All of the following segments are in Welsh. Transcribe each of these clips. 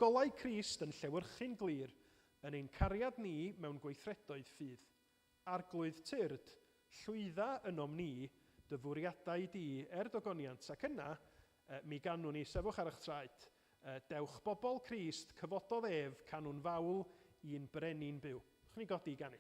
golau Crist yn llewyrchu'n glir yn ein cariad ni mewn gweithredoedd ffydd. Arglwydd tyrd, llwydda ynom ni dy fwriadau di er dogoniant, ac yna mi ganwn ni, sefwch ar eich traed, dewch bobl Crist, cyfododd ef, canwn fawl i'n brenin byw. Chwn ni godi i ganu.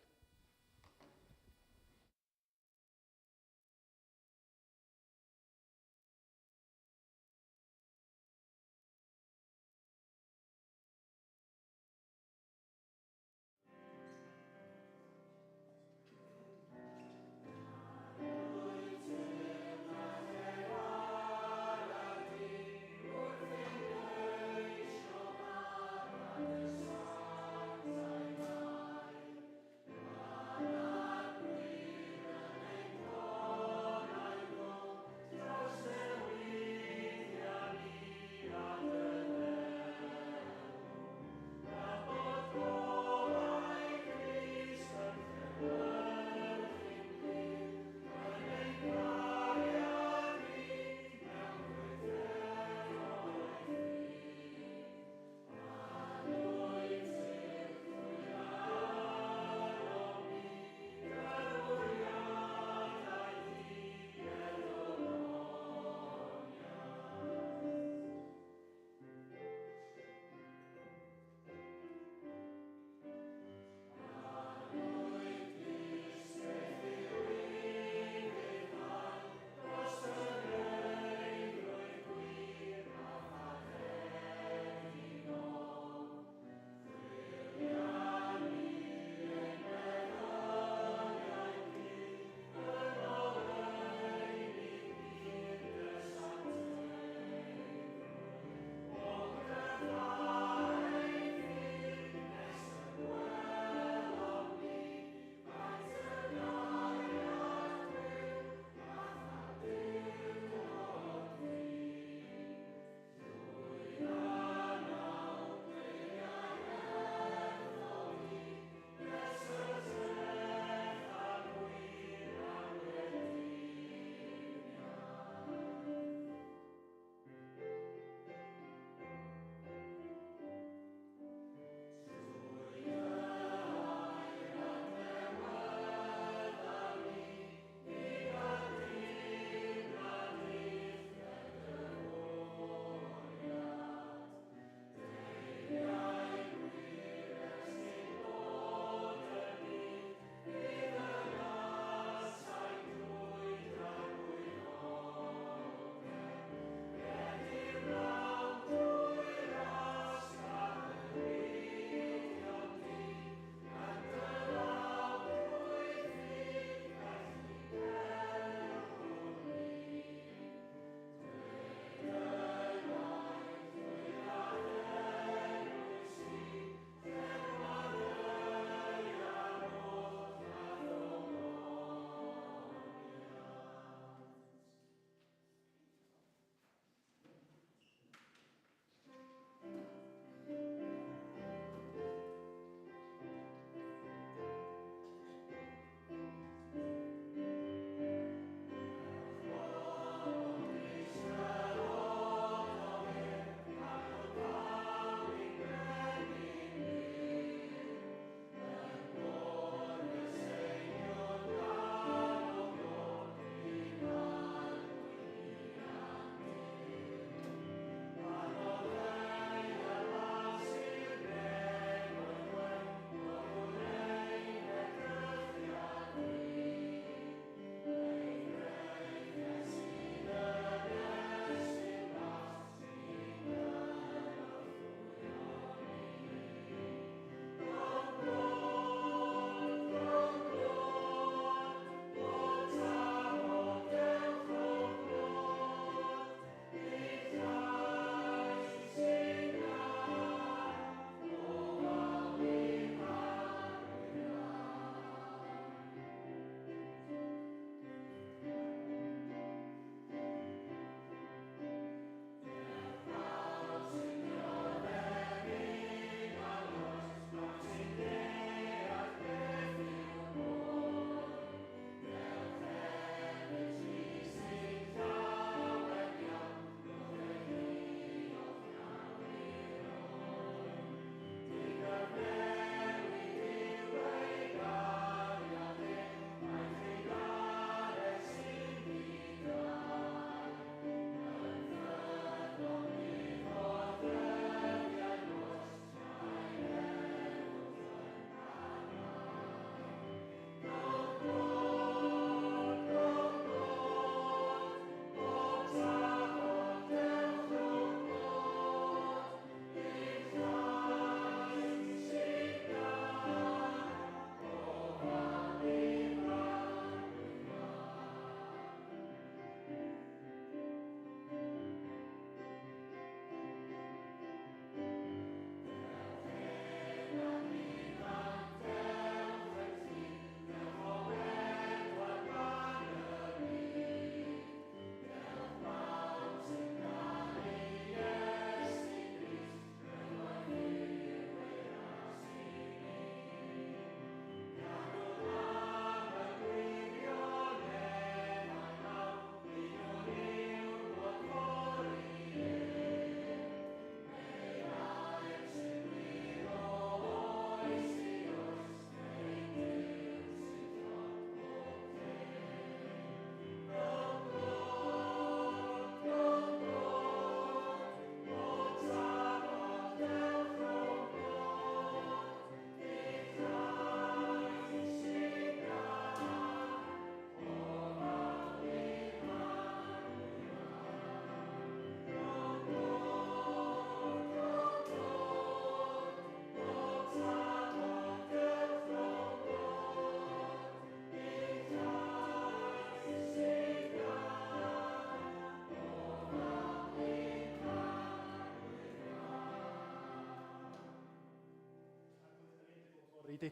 glori di,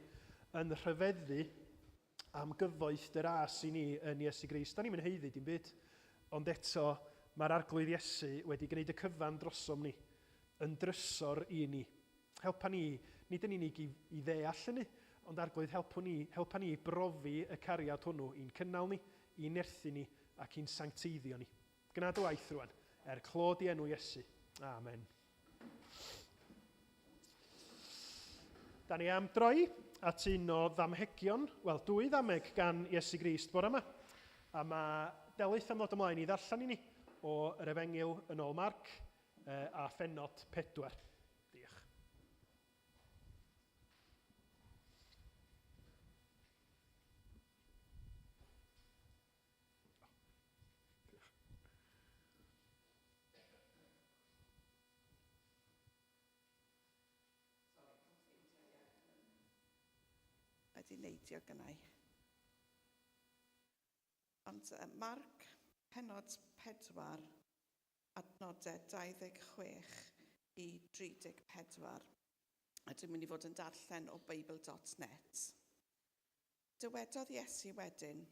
yn rhyfeddu am gyfoeth dy ras i ni yn Iesu Grist. Da ni'm yn haeddu dim byd, ond eto mae'r Arglwydd Iesu wedi gwneud y cyfan drosom ni, yn drysor i ni. Helpa ni, nid yn unig i, i ddeall hynny, ond Arglwydd helpwn ni, helpa ni i brofi y cariad hwnnw i'n cynnal ni, i'n nerthu ni ac i'n sancteiddio ni. Gwna dy waith rwan, er clod i enw Iesu. Amen. Da ni am droi at un o ddamhegion, wel, dwy ddameg gan Iesu Grist bore yma. A mae Delyth am ddod ymlaen i ddarllen i ni o yr Efengyl yn ôl Marc a phennod 4. Diolch. Mae 'di neidio gynnau. Ond Marc pennod 4, adnodau 26 i 34. A dwi'n mynd i fod yn darllen o Bible.net. Dywedodd Iesu wedyn,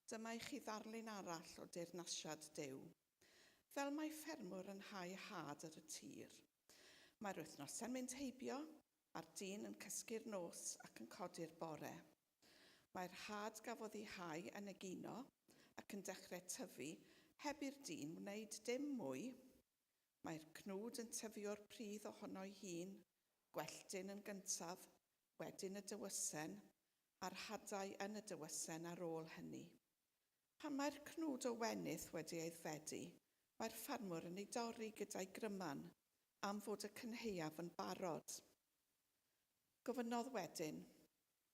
Dyma i chi ddarlun arall o deyrnasiad Duw. Fel mae ffermwr yn hau had ar y tir. Mae'r wythnosau'n mynd heibio, a'r dyn yn cysgu'r nos ac yn codi'r bore. Mae'r had gafodd ei hau yn egino ac yn dechrau tyfu heb i'r dyn wneud dim mwy. Mae'r cnwd yn tyfu o'r pridd ohono'i hun, gwelltyn yn gyntaf, wedyn y dywysen, a'r hadau yn y dywysen ar ôl hynny. Pan mae'r cnwd o wenith wedi aeddfedu, mae'r ffarmwr yn ei dorri gyda'i gryman, am fod y cynhaeaf yn barod. Gofynnodd wedyn,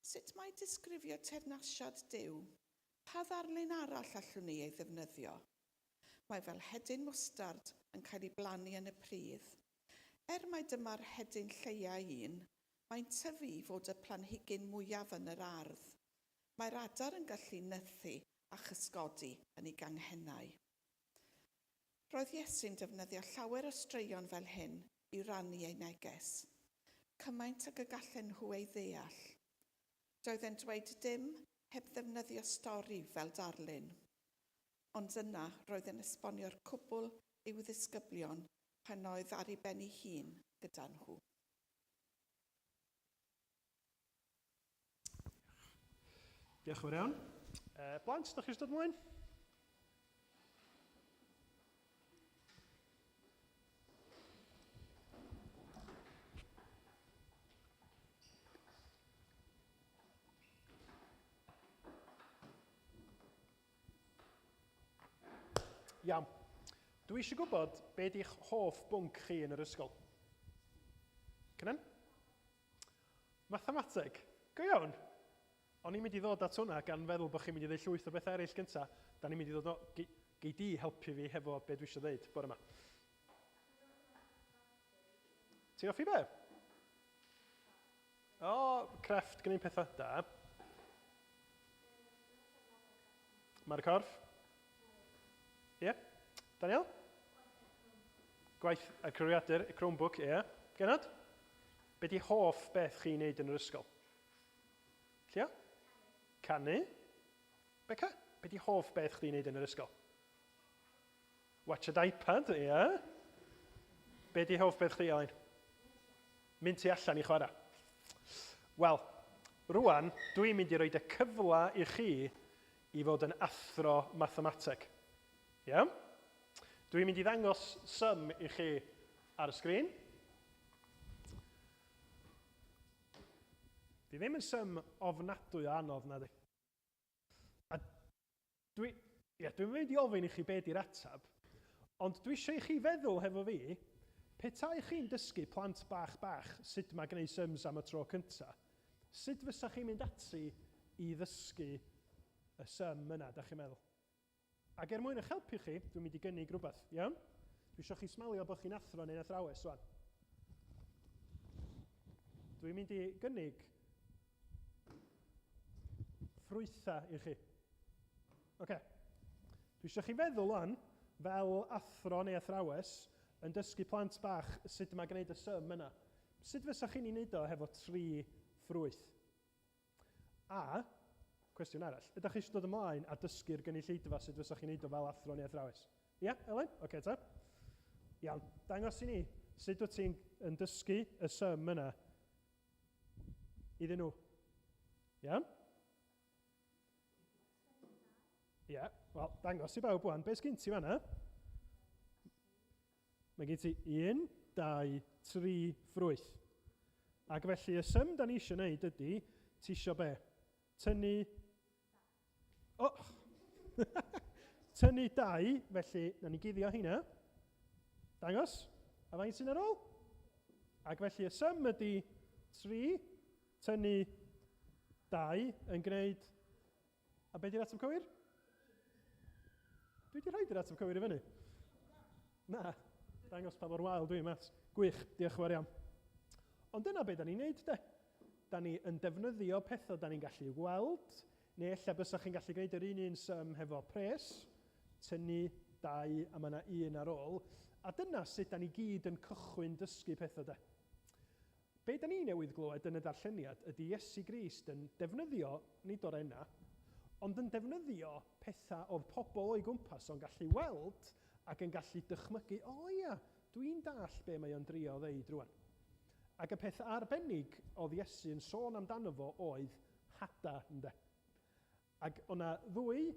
Sut mae disgrifio teyrnasiad Duw? Pa ddarlun arall allwn ni ei ddefnyddio? Mae fel hedyn mwstard yn cael ei blannu yn y pridd. Er mai dyma'r hedyn lleia un, Mae'n tyfu i fod y planhigyn mwyaf yn yr ardd. Mae'r adar yn gallu nythu a chysgodi yn ei ganghennau. Roedd Iesu'n defnyddio llawer o straeon fel hyn i rannu ei neges, cymaint ag y gallen nhw ei ddeall. Doedd e'n dweud dim heb ddefnyddio stori fel darlun. Ond yna roedd e'n esbonio'r cwbl i'w ddisgyblion pan oedd ar ei ben ei hun gyda nhw. Diolch yn fawr iawn. Blant, da chi eisiau dod ymlaen? Iawn. Dwi eisiau gwybod be di'ch hoff bwnc chi yn yr ysgol. Cynan? Mathemateg. Go iawn. O'n i'n mynd i ddod at hwnna gan feddwl bod chi'n mynd i ddeud llwyth o bethau eraill gynta. Da ni'n mynd i ddod o... Gei, gei di helpu fi hefo be dwi eisiau ddeud bore yma. Ti'n hoffi be? O, crefft, gwneud pethau da. Mae'r corff? Ie. Yeah. Daniel? Gwaith y cyfrifiadur, y Chromebook, ie. Yeah. Genod? Be di hoff beth chi'n neud yn yr ysgol? Llio? Canu. Beca? Be di hoff beth chdi'n neud yn yr ysgol? Watch a iPad, ie. Yeah. Be di hoff beth chdi, Elin? Mynd tu allan i chwarae. Wel, rwan, dwi'n mynd i roed y cyfle i chi i fod yn athro mathemateg. Ie? Yeah? Dwi'n mynd i ddangos sum i chi ar y sgrin. Di ddim yn sum ofnadwy o anodd na di. A dwi, ia, dwi'n mynd i ofyn i chi be di'r ateb, ond dwi eisiau i chi feddwl hefo fi, petai chi'n dysgu plant bach bach sut mae gwneud sums am y tro cynta, sut fysa chi'n mynd ati i ddysgu y sum yna, da chi'n meddwl? Ac er mwyn eich helpu chi, dwi'n mynd i gynnig rhywbeth, iawn? Dwi eisiau chi smalio bod chi'n athro neu'n athrawes rwan. Dwi'n mynd i gynnig ffrwythau i chi. Oce. Okay. Dwi eisiau chi feddwl wan, fel athro neu athrawes, yn dysgu plant bach sut mae gwneud y sum yna. Sut fysa chi'n ei wneud o hefo tri ffrwyth? A, cwestiwn arall, ydych chi eisiau dod ymlaen a dysgu'r gynulleidfa sut fysa chi'n neud o fel athro neu athrawes? Ia, Elen? Oce ta. Iawn, dangos i ni sut wyt ti'n yn dysgu y sum yna iddyn nhw. Iawn? Ie, yeah, wel, dangos i bawb wan. Be sgyn ti fanna? Mae gen ti 1, 2, 3 ffrwyth. Ac felly y sum da ni eisiau gwneud ydy, ti eisiau be? Tynnu... Oh! Tynnu 2, felly na ni guddio heina. Dangos. A faint sy'n ar ôl? Ac felly y sum ydy 3 tynnu 2 yn gwneud... A be di'r ateb cywir? Dwi wedi rhoi yr ateb cywir i fyny. Na, dangos pa mor wael dwi'n maths. Gwych, diolch yn fawr iawn. Ond dyna be da ni'n neud de. Da ni yn defnyddio pethau da ni'n gallu weld, neu ella bysa chi'n gallu gwneud yr un un sum hefo pres, tynnu dau a mae yna un ar ôl. A dyna sut da ni gyd yn cychwyn dysgu pethau de. Be da ni newydd glywed yn y darlleniad ydy Iesu Grist yn defnyddio, nid o'r enna, ond yn defnyddio pethau oedd pobl o'i gwmpas o'n gallu weld ac yn gallu dychmygu, o ia, dwi'n dallt be mae o'n drio ddeud rwan. Ac y peth arbennig oedd Iesu yn sôn amdano fo oedd hada, ynde. Ac o' 'na ddwy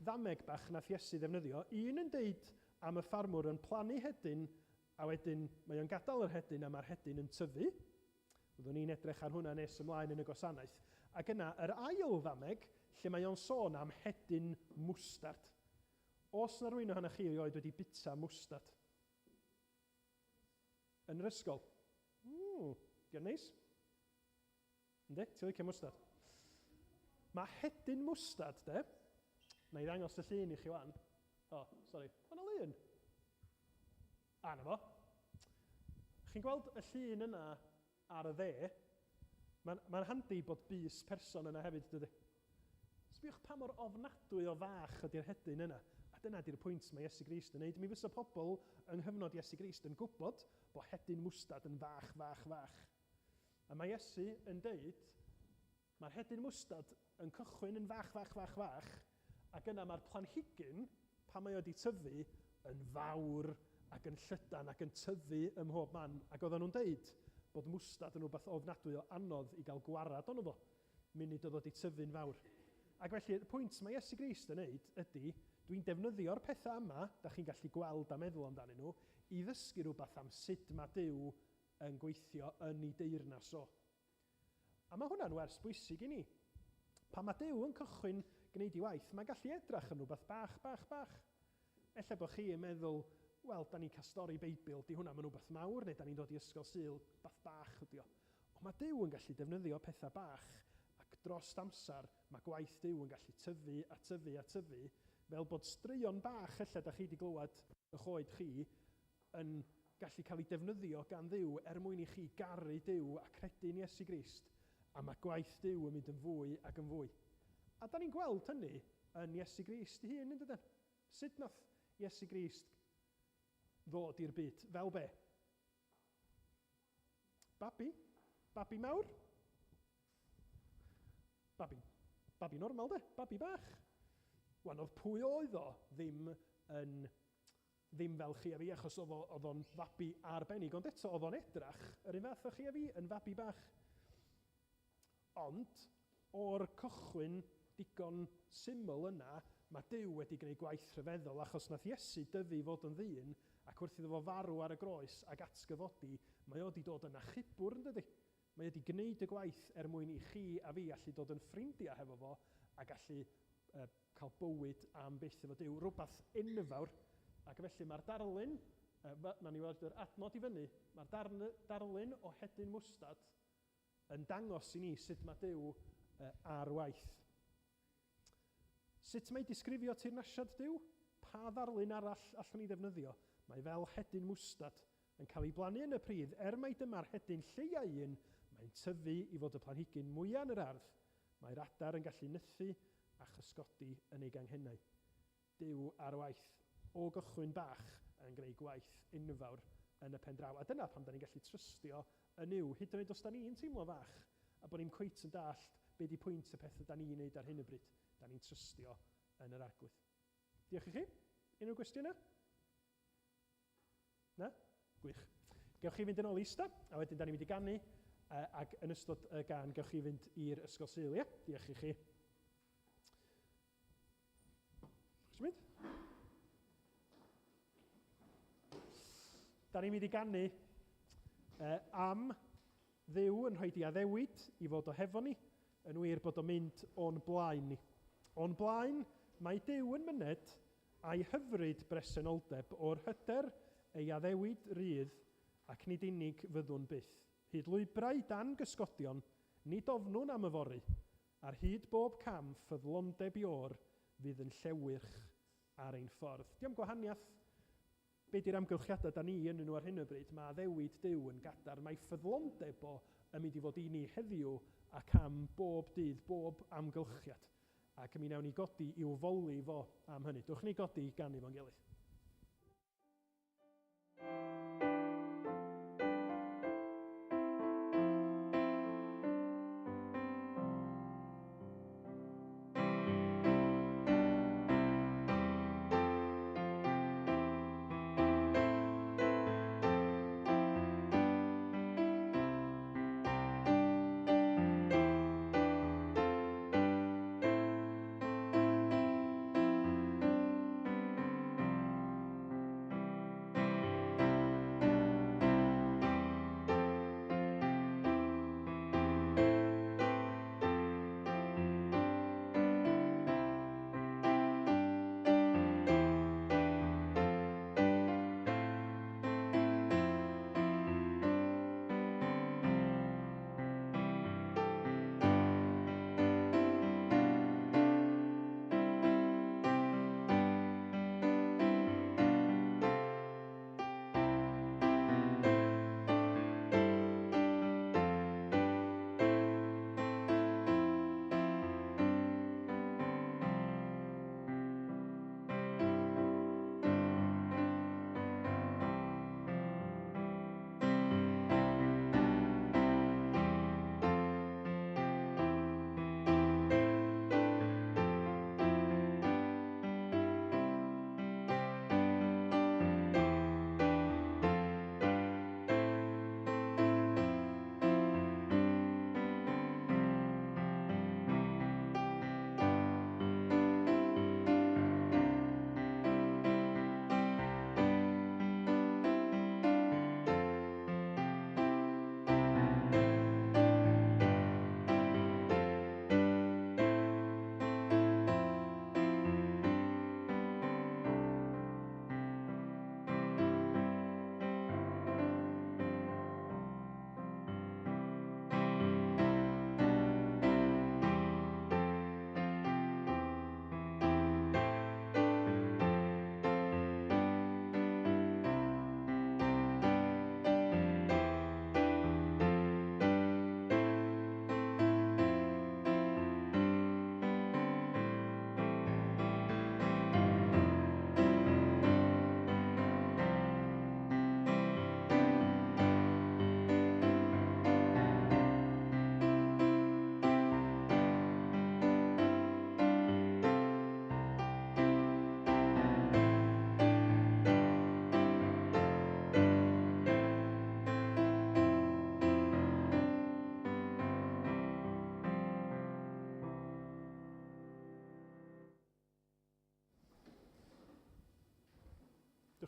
ddameg bach nath Iesu ddefnyddio, un yn deud am y ffarmwr yn plannu hedyn a wedyn mae o'n gadael yr hedyn a mae'r hedyn yn tyfu. Fyddwn ni'n edrych ar hwnna nes ymlaen yn y gwasanaeth. Ac yna yr ail ddameg lle mae o'n sôn am hedyn mwstard. Oes 'na rywun ohonoch chi erioed wedi bita mwstard? Yn yr ysgol? Ww, 'di o'n neis? Yndi, ti'n licio mwstad? Mae hedyn mwstad, de. Na i ddangos y llun i chi wan. O, oh, sori. O, na lun. A, na fo. Chi'n gweld y llun yna ar y dde? Mae'n ma handi bod bys person yna hefyd, dydy? Sbiwch pa mor ofnadwy o fach ydy'r hedyn yna. A dyna di'r pwynt mae Iesu Grist yn neud. Mi fysa pobl yng nghyfnod Iesu Grist yn gwybod bod hedyn mwstad yn fach, fach, fach. A mae Iesu yn deud, mae'r hedyn mwstad yn cychwyn yn fach, fach, fach, fach, ac yna mae'r planhigyn, pan mae o wedi tyfu, yn fawr ac yn llydan ac yn tyfu ym mhob man. Ac oedden nhw'n deud bod mwstad yn rhywbeth ofnadwy o anodd i gael gwarad ono fo, munud oedd o wedi tyfu'n fawr. Ac felly, y pwynt mae Iesu Grist yn neud ydy, dwi'n defnyddio'r pethau yma, da chi'n gallu gweld a meddwl amdanyn nhw, i ddysgu rhywbeth am sut mae Duw yn gweithio yn ei deyrnas o. A mae hwnna'n wers bwysig i ni. Pan mae Duw yn cychwyn gwneud ei waith, mae'n gallu edrach yn rhywbeth bach, bach, bach. Ella bod chi yn meddwl, wel, da ni'n cael stori Beibl, di hwnna yn rhywbeth mawr, neu da ni'n dod i ysgol Sul, beth bach ydi o. Ond mae Duw yn gallu defnyddio pethau bach, ac dros amser mae gwaith Duw yn gallu tyfu a tyfu a tyfu, fel bod straeon bach ella da chi wedi glywed ych oed chi yn gallu cael ei defnyddio gan Dduw er mwyn i chi garu Duw a credu yn Iesu Grist, a mae gwaith Duw yn mynd yn fwy ac yn fwy. A da ni'n gweld hynny yn Iesu Grist ei hun, yn dydyn? Sut nath Iesu Grist ddod i'r byd? Fel be? Babi? Babi mawr? Babi, babi normal de, babi bach. Wan, oedd pwy oedd o ddim yn ddim fel chi a fi, achos oedd o, oedd o'n fabi arbennig, ond eto oedd o'n edrach yr un fath â chi a fi, yn fabi bach. Ond, o'r cychwyn digon syml yna, mae Duw wedi gwneud gwaith rhyfeddol, achos nath Iesu dyfu i fod yn ddyn, ac wrth iddo fo farw ar y groes ac atgyfodi, mae o wedi dod yn achubwr, yn dydi? Mae wedi gwneud y gwaith er mwyn i chi a fi allu dod yn ffrindiau hefo fo a gallu uh, cael bywyd am byth efo Duw, rhywbeth enfawr. Ac felly mae'r darlun, uh, na ni weld yr adnod i fyny, mae'r darn, darlun o hedyn mwstad yn dangos i ni sut mae Duw uh, ar waith. Sut mae disgrifio teyrnasiad Duw? Pa ddarlun arall allwn ni ddefnyddio? Mae fel hedyn mwstad yn cael ei blannu yn y pridd, er mai dyma'r hedyn lleia un, mae'n tyfu i fod y planhigyn mwyaf yn yr ardd. Mae'r adar yn gallu nythu a chysgodi yn ei ganghennau. Duw ar waith, o gychwyn bach, yn gwneud gwaith enfawr yn y pen draw. A dyna pam da ni'n gallu trystio yn Nuw, hyd yn oed os da ni'n teimlo fach, a bod ni'n cweit yn dallt Be di pwynt y pethau da ni'n neud ar hyn o bryd? Da ni'n trystio yn yr Arglwydd. Diolch i chi. Unrhyw gwestiynau? Na? Gwych. Gewch chi fynd yn ôl i ista, a wedyn da ni'n mynd i ganu, ac yn ystod y gân gewch chi fynd i'r Ysgol Sul, ie? Diolch i chi. Chi'n mynd? Da ni'n mynd i ganu am Dduw yn rhoi di addewid i fod o hefo ni, yn wir bod o'n mynd o'n blaen ni. O'n blaen mae Duw yn myned a'i hyfryd bresenoldeb o'r hyder ei addewid rydd ac nid unig fyddwn byth. Hyd lwybrau dan gysgodion, nid ofnwn am yfory, ar hyd bob cam ffyddlondeb i o'r fydd yn llewyrch ar ein ffordd. Diom gwahaniaeth be di'r amgylchiadau da ni ynddyn nhw ar hyn o bryd, mae addewid Duw yn gadarn, mae ffyddlondeb o yn mynd i fod i ni heddiw ac am bob dydd, bob amgylchiad. Ac mi wnawn ni godi i'w foli fo am hynny. Dwch ni godi i ganu fo'n gilydd.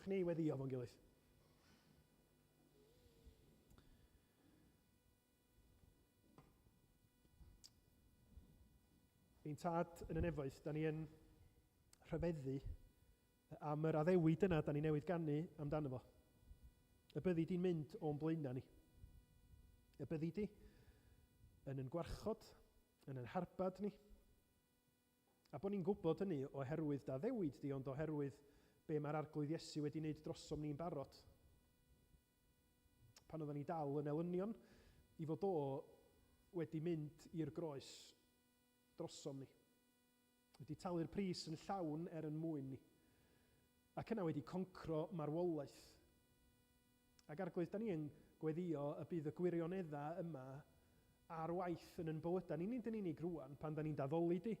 Dwch ni weddio fo'n gilydd. Ein tad yn y nefoedd, da ni yn rhyfeddu am yr addewid yna da ni newydd ganu amdano fo. Y byddi di'n mynd o'n blaenau ni. Y byddi di yn yn gwarchod, yn yn harbad ni. A bod ni'n gwybod hynny oherwydd dy addewid di, ond oherwydd be mae'r Arglwydd Iesu wedi wneud drosom ni'n barod. Pan oedden ni dal yn elynion, i fod o wedi mynd i'r groes drosom ni. Wedi talu'r pris yn llawn er yn mwyn ni. Ac yna wedi concro marwolaeth. Ac Arglwydd, da ni yn gweddio y bydd y gwirioneddau yma ar waith yn yn bywydau ni, nid yn unig rwan pan da ni'n daddoli di,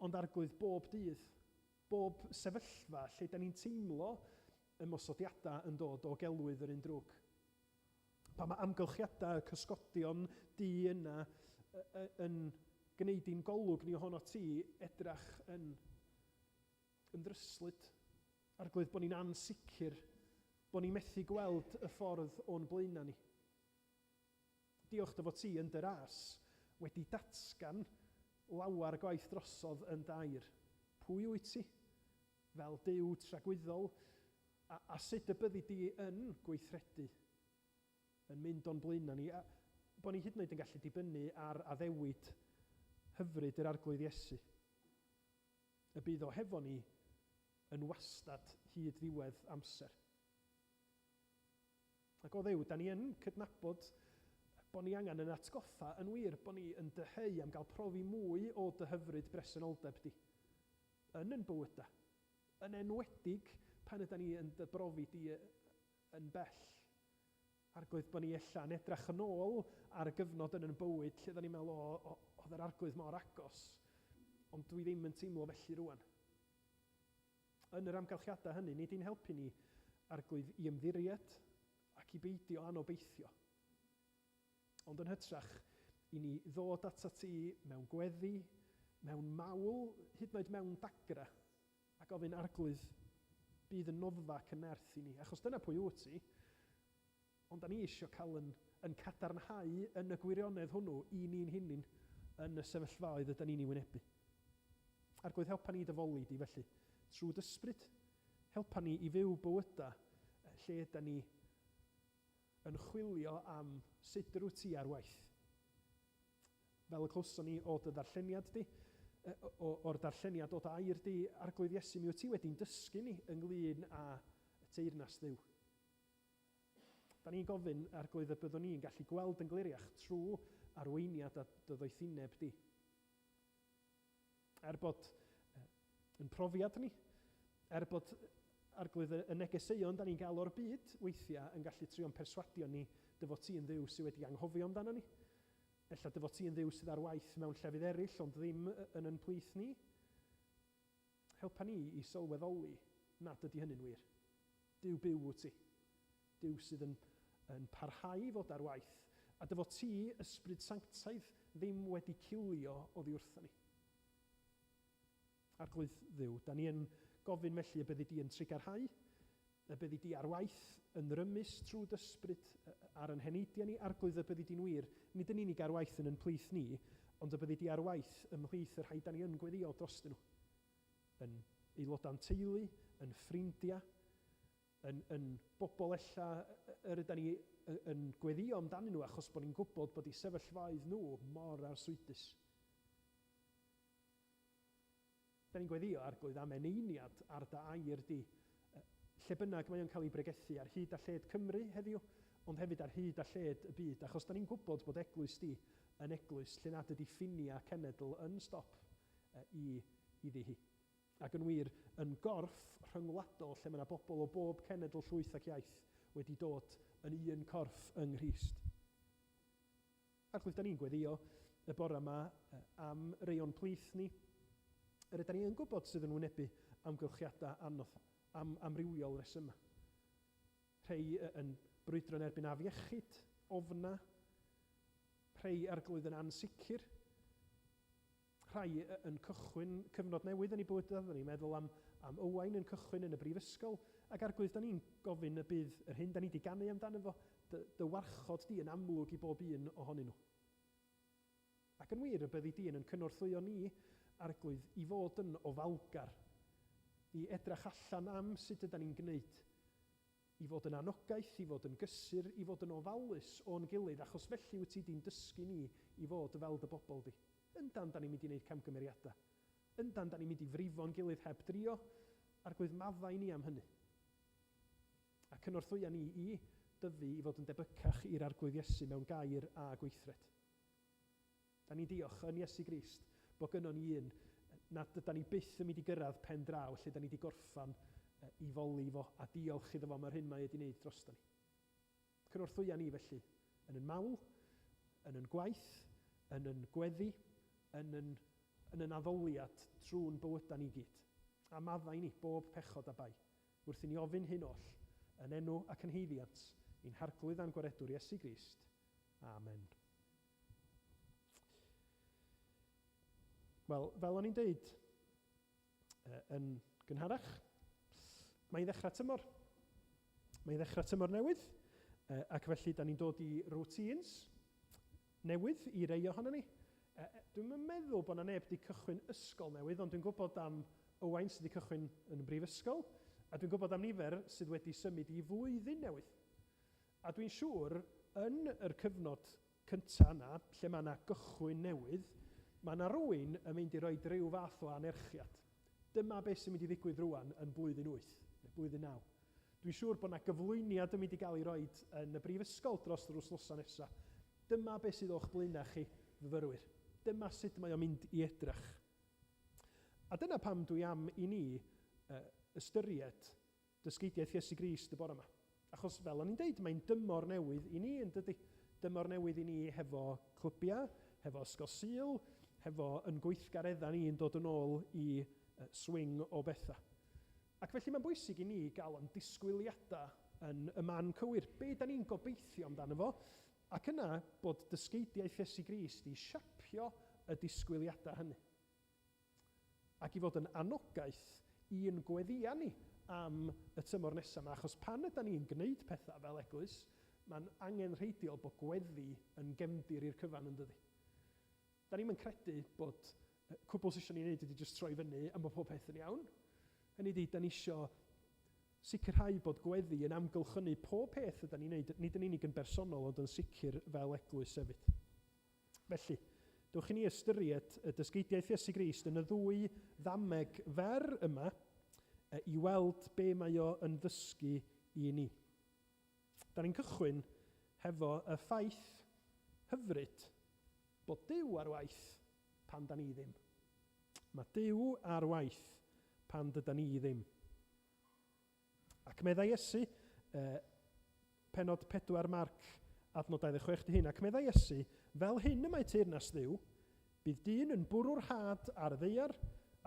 ond arglwydd bob dydd, bob sefyllfa lle da ni'n teimlo ymosodiadau yn dod o gelwydd yr un drwg. Pan mae amgylchiadau y cysgodion du yna yn gwneud i'n golwg ni ohono ti edrach yn, yn ddryslyd. Arglwydd, bod ni'n ansicr, bod ni'n methu gweld y ffordd o'n blaenau ni. Diolch dy fod ti yn dy ras wedi datgan lawar gwaith drosodd yn dair. Pwy wyt ti? Fel Duw tragwyddol, a, a sut y byddi di yn gweithredu, yn mynd o'n blaenau ni, a bod ni hyd yn oed yn gallu dibynnu ar addewid hyfryd yr Arglwydd Iesu. Y bydd o hefo ni yn wastad hyd ddiwedd amser. Ac o Dduw, da ni yn cydnabod bod ni angen yn atgoffa, yn wir, bod ni yn dyheu am gael profi mwy o dy hyfryd bresenoldeb di yn yn bywydau, yn enwedig pan yda ni yn dy brofi di yn bell. Arglwydd, bod ni ella yn edrach yn ôl ar y gyfnod yn yn bywyd lle da ni'n meddwl, o, oedd yr arglwydd mor agos, ond dwi ddim yn teimlo felly rwan. Yn yr amgylchiadau hynny, nid i'n helpu ni, Arglwydd, i ymddiried ac i beidio anobeithio, ond yn hytrach i ni ddod atat ti mewn gweddi, mewn mawl, hyd yn oed mewn dagrau, a gofyn, Arglwydd, bydd yn noddfa ac yn nerth i ni, achos dyna pwy wyt ti, ond da ni eisiau cael yn, yn cadarnhau yn y gwirionedd hwnnw i ni'n hunain yn y sefyllfaoedd ydy ni'n ei wynebu. Arglwydd, helpa ni dy foli di felly, trwy dy ysbryd. Helpa ni i fyw bywydau lle ydy ni yn chwilio am sut yr wyt ti ar waith. Fel y clywson ni o dy ddarlleniad di, o'r darlleniad o dy air di, Arglwydd Iesu, mi wyt ti wedi'n dysgu ni ynglyn â teyrnas Dduw. Da ni'n gofyn, Arglwydd, y byddwn ni'n gallu gweld yn gliriach trwy arweiniad a dy ddoethineb di. Er bod yn profiad ni, er bod Arglwydd y negeseuon da ni'n gael o'r byd weithiau yn gallu trio'n perswadio ni dy fod ti yn Dduw sydd wedi anghofio amdano ni. Ella dy fod ti yn Dduw sydd ar waith mewn llefydd eraill ond ddim yn yn plith ni. Helpa ni i sylweddoli nad ydy hynny'n wir. Duw byw wyt ti. Duw sydd yn, yn parhau i fod ar waith, a dy fod ti, Ysbryd Sanctaidd, ddim wedi cilio oddi wrtho ni. Arglwydd Dduw, da ni yn gofyn felly y byddi di yn trugarhau, y byddi di ar waith yn rymus trwy d'ysbryd ar yn heneidiau ni, Arglwydd y byddi di'n wir, nid yn unig ar waith yn yn plith ni, ond y byddi di ar waith ymhlith y rhai da ni yn gweddio drostyn nhw. Yn aelodau'n teulu, yn ffrindiau, yn, yn bobl ella yr yda ni yn gweddio amdanyn nhw achos bod ni'n gwybod bod eu sefyllfaoedd nhw mor arswydus. Da ni'n gweddio, Arglwydd, am eneiniad ar dy air di, lle bynnag mae o'n cael ei bregethu, ar hyd a lled Cymru heddiw, ond hefyd ar hyd a lled y byd, achos da ni'n gwybod bod eglwys di yn eglwys lle nad ydy ffiniau cenedl yn stop i, iddi hi. Ac yn wir, yn gorff rhyngwladol lle mae yna bobl o bob cenedl, llwyth ac iaith wedi dod yn un corff yng Nghrist. Arglwydd, da ni'n gweddio y bore yma am rei o'n plith ni, yr ydyn ni yn gwybod sydd yn wynebu amgylchiadau anodd, am amrywiol resymau. Rhai yn brwydro yn erbyn afiechyd, ofna, rhai arglwydd yn ansicr, rhai yn cychwyn cyfnod newydd yn eu bywydau, da ni'n meddwl am, am Owain yn cychwyn yn y brifysgol, ac arglwydd, da ni'n gofyn y bydd yr hyn da ni wedi ganu amdano fo, dy, dy warchod di yn amlwg i bob un ohonyn nhw. Ac yn wir, y byddi di yn cynorthwyo ni, arglwydd, i fod yn ofalgar, i edrach allan am sut yda ni'n gwneud, i fod yn anogaeth, i fod yn gysur, i fod yn ofalus o'n gilydd, achos felly wyt ti di'n dysgu ni i fod fel dy bobl di. Yndan, da ni'n mynd i wneud camgymeriadau. Yndan, da ni'n mynd i frifo'n gilydd heb drio. Arglwydd, maddau ni am hynny. A cynorthwya ni i dyfu i fod yn debycach i'r Arglwydd Iesu mewn gair a gweithred. Da ni'n diolch yn Iesu Grist bod gynnon ni un nad yda ni byth yn mynd i gyrraedd pen draw lle da ni wedi gorffan i foli fo a diolch iddo fo am yr hyn mae wedi wneud drosto ni. Cynorthwya ni felly yn yn mawl, yn yn gwaith, yn yn gweddi, yn yn, yn yn addoliad trwy'n bywydau ni gyd. A maddau ni bob pechod a bai. Wrth i ni ofyn hyn oll, yn enw ac yn haeddiant, i'n Harglwydd a'n Gwaredwr Iesu Grist. Amen. Wel, fel o'n i'n deud yn gynharach, mae'n ddechrau tymor. Mae'n ddechrau tymor newydd, ac felly da ni'n dod i routines newydd i rei ohono ni. Dwi'm yn meddwl bod 'na neb 'di cychwyn ysgol newydd, ond dwi'n gwybod am Owain sydd wedi cychwyn yn y brifysgol, a dwi'n gwybod am nifer sydd wedi symud i flwyddyn newydd. A dwi'n siŵr, yn yr cyfnod cynta yna, lle mae 'na gychwyn newydd, mae 'na rywun yn mynd i roid ryw fath o anerchiad. Dyma beth sy'n mynd i ddigwydd rŵan yn blwyddyn wyth, neu blwyddyn naw. Dwi'n siŵr bod 'na gyflwyniad yn mynd i gael ei roid yn y brifysgol dros yr wythnosau nesa. Dyma beth sydd o'ch blaenau chi, fyfyrwyr. Dyma sut mae o'n mynd i edrych. A dyna pam dwi am i ni ystyried dysgeidiaeth Iesu Grist y bore yma. Achos fel o'n i'n deud, mae'n dymor newydd i ni, yn dydy? Dymor newydd i ni hefo clybiau, hefo Ysgol Sul, hefo yn gweithgareddau ni yn dod yn ôl i swing o bethau. Ac felly mae'n bwysig i ni gael ein disgwyliadau yn y man cywir. Be da ni'n gobeithio amdano fo? Ac yna bod dysgeidiaeth Iesu Grist i siapio y disgwyliadau hynny. Ac i fod yn anogaeth i'n gweddïau ni am y tymor nesaf yma, achos pan yda ni'n gwneud pethau fel eglwys, mae'n angenrheidiol bod gweddi yn gefndir i'r cyfan, yn dydi? Da ni'm yn credu bod cwbl sy isio ni wneud ydy jyst troi fyny a bod pob peth yn iawn. Hynny ydy, da ni isio sicrhau bod gweddi yn amgylchynu pob peth yda ni'n wneud, nid yn unig yn bersonol ond yn sicr fel eglwys hefyd. Felly, dewch i ni ystyried y dysgeidiaeth Iesu Grist yn y ddwy ddameg fer yma i weld be mae o yn ddysgu i ni. Da ni'n cychwyn hefo y ffaith hyfryd bod Duw ar waith pan da ni ddim. Mae Duw ar waith pan dyda ni ddim. Ac meddai Iesu, pennod 4 Marc adnod 26 di hyn, ac meddai Iesu, fel hyn y mae teyrnas Dduw, bydd dyn yn bwrw'r had ar y ddaear,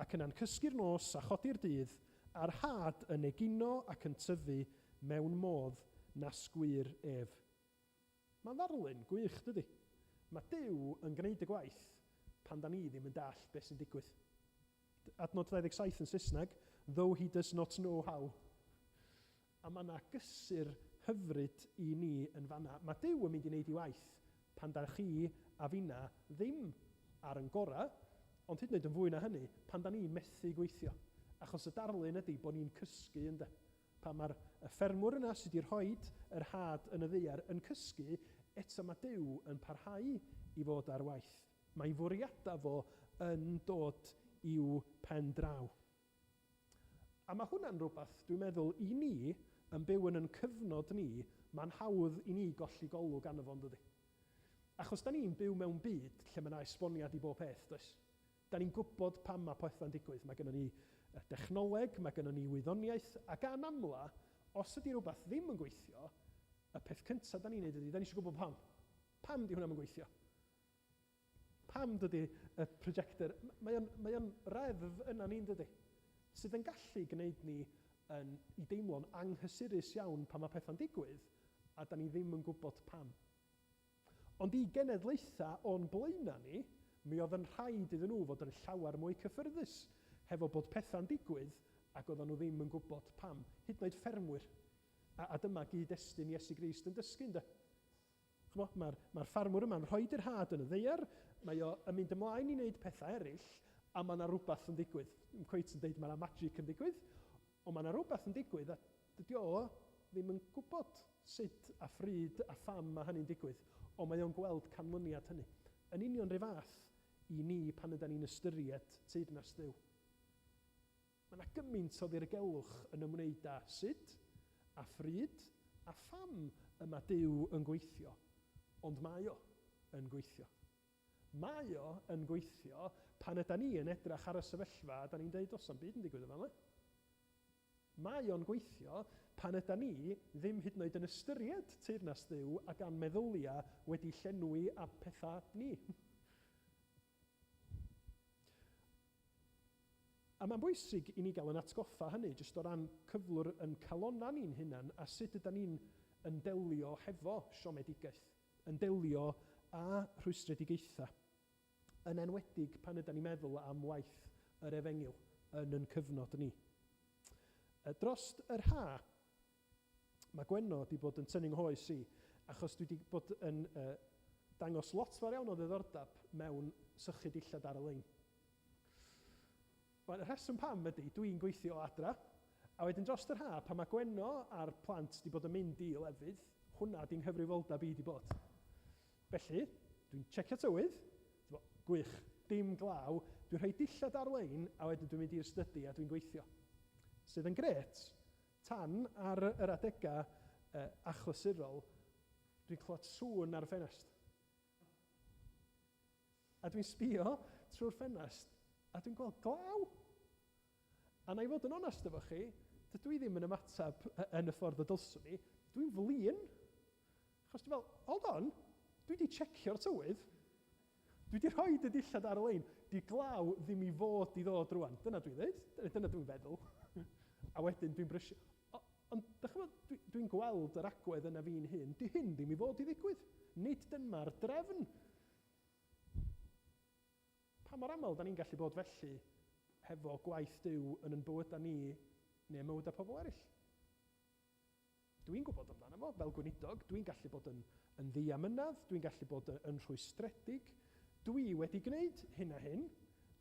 ac yna'n cysgu'r nos a chodi'r dydd, a'r had yn egino ac yn tyfu mewn modd nas gŵyr ef. Mae'n ddarlun gwych, dydy? Mae Duw yn gwneud y gwaith pan da ni ddim yn dallt beth sy'n digwydd. Adnod 27 yn Saesneg, though he does not know how. A mae yna gysur hyfryd i ni yn fanna. Mae Duw yn mynd i wneud ei waith pan da chi a finna ddim ar yn gorau, ond hyd yn oed yn fwy na hynny, pan da ni methu gweithio. Achos y darlun ydy bod ni'n cysgu, ynde? Pan mae'r y ffermwr yna sydd wedi rhoid yr had yn y ddaear yn cysgu, eto mae Duw yn parhau i fod ar waith. Mae fwriadau fo yn dod i'w pen draw. A mae hwnna'n rhywbeth, dwi'n meddwl, i ni, yn byw yn yn cyfnod ni, mae'n hawdd i ni golli golwg arno fo, yn dydi? Achos da ni'n byw mewn byd lle mae 'na esboniad i bob peth, does? Da ni'n gwybod pam mae pethau'n digwydd. Mae gynnon ni dechnoleg, mae gynnon ni wyddoniaeth, ac gan amla, os ydy rhywbeth ddim yn gweithio, y peth cyntaf da ni'n neud ydy, da ni eisiau gwybod pam. Pam di hwnna yn gweithio? Pam dydy y projector... Mae o'n, mae o'n reddf yna ni'n dydy, sydd yn gallu gwneud ni yn, i deimlo'n anghysurus iawn pan mae pethau'n digwydd, a da ni ddim yn gwybod pam. Ond i genedlaethau o'n blaenau ni, mi oedd yn rhaid iddyn nhw fod yn llawer mwy cyffyrddus hefo bod pethau'n digwydd ac oedden nhw ddim yn gwybod pam. Hyd yn oed ffermwyr. A, a dyma gyd-destun Iesu Grist yn dysgu, ynde? Ch'mo', mae'r mae ffarmwr yma'n rhoi yr had yn y ddaear, mae o yn mynd ymlaen i wneud pethau eraill, a mae yna rhywbeth yn digwydd. Ddim cweit yn deud mae yna magic yn digwydd, ond mae yna rhywbeth yn digwydd a dydy o ddim yn gwybod sut a phryd a pham mae hynny'n digwydd, ond mae o'n gweld canlyniad hynny. Yn union rhyw fath i ni pan ydan ni'n ystyried teyrnas Dduw. Mae yna gymaint o ddirgelwch yn ymwneud â sut a phryd a pham y mae Duw yn gweithio, ond mae o yn gweithio. Mae o yn gweithio pan ydan ni yn edrach ar y sefyllfa a da ni'n deud, does na'm byd yn digwydd yn fama. Mae o'n gweithio pan ydan ni ddim hyd yn oed yn ystyried teyrnas Dduw ac a'n meddyliau wedi llenwi â pethau ni. A mae'n bwysig i ni gael yn atgoffa hynny, jyst o ran cyflwr yn calonna ni'n hunan a sut ydan ni'n yn delio hefo siomedigaeth, yn delio â rhwystredigaethau, yn enwedig pan ydan ni'n meddwl am waith yr efengyl yn yn cyfnod ni. Drost yr ha, mae Gwenno wedi bod yn tynnu nghoes i, achos dwi wedi bod yn uh, dangos lot fawr iawn o ddiddordeb mewn sychu dillad ar y lein. Wel, y rheswm pam ydy, dwi'n gweithio o adra, a wedyn dros yr ha, pan mae Gwenno a'r plant wedi bod yn mynd i lefydd, hwnna di'n nghyfrifoldeb i wedi bod. Felly, dwi'n checio tywydd, gwych, dim glaw, dwi'n rhoi dillad ar-lein, a wedyn dwi'n mynd i'r stydi a dwi'n gweithio. Sydd yn grêt, tan ar yr adegau achlysurol, dwi'n clywed sŵn ar y ffenest. A dwi'n sbio trwy'r ffenest, a dwi'n gweld glaw. A na i fod yn onest efo chi, dydw i ddim yn ymateb yn y ffordd y dylswn i. Dwi'n flin. Achos dwi'n fel, hold on, dwi wedi checio'r tywydd. Dwi wedi rhoi y dillad ar y lein. Di glaw ddim i fod i ddod rwan. Dyna dwi'n dweud. Dyna dwi'n feddwl. A wedyn dwi'n brysio. Ond, dych chi'n dwi, dwi gweld yr agwedd yna fi'n hun. Di hyn ddim i fod i ddigwydd. Nid dyma'r drefn. Pa mor aml da ni'n gallu bod felly hefo gwaith Duw yn yn bywydau ni neu yn mywydau pobl eraill? Dwi'n gwybod amdano fo, fel gweinidog, dwi'n gallu bod yn, yn ddiamynedd, dwi'n gallu bod yn rhwystredig. Dwi wedi gwneud hyn a hyn,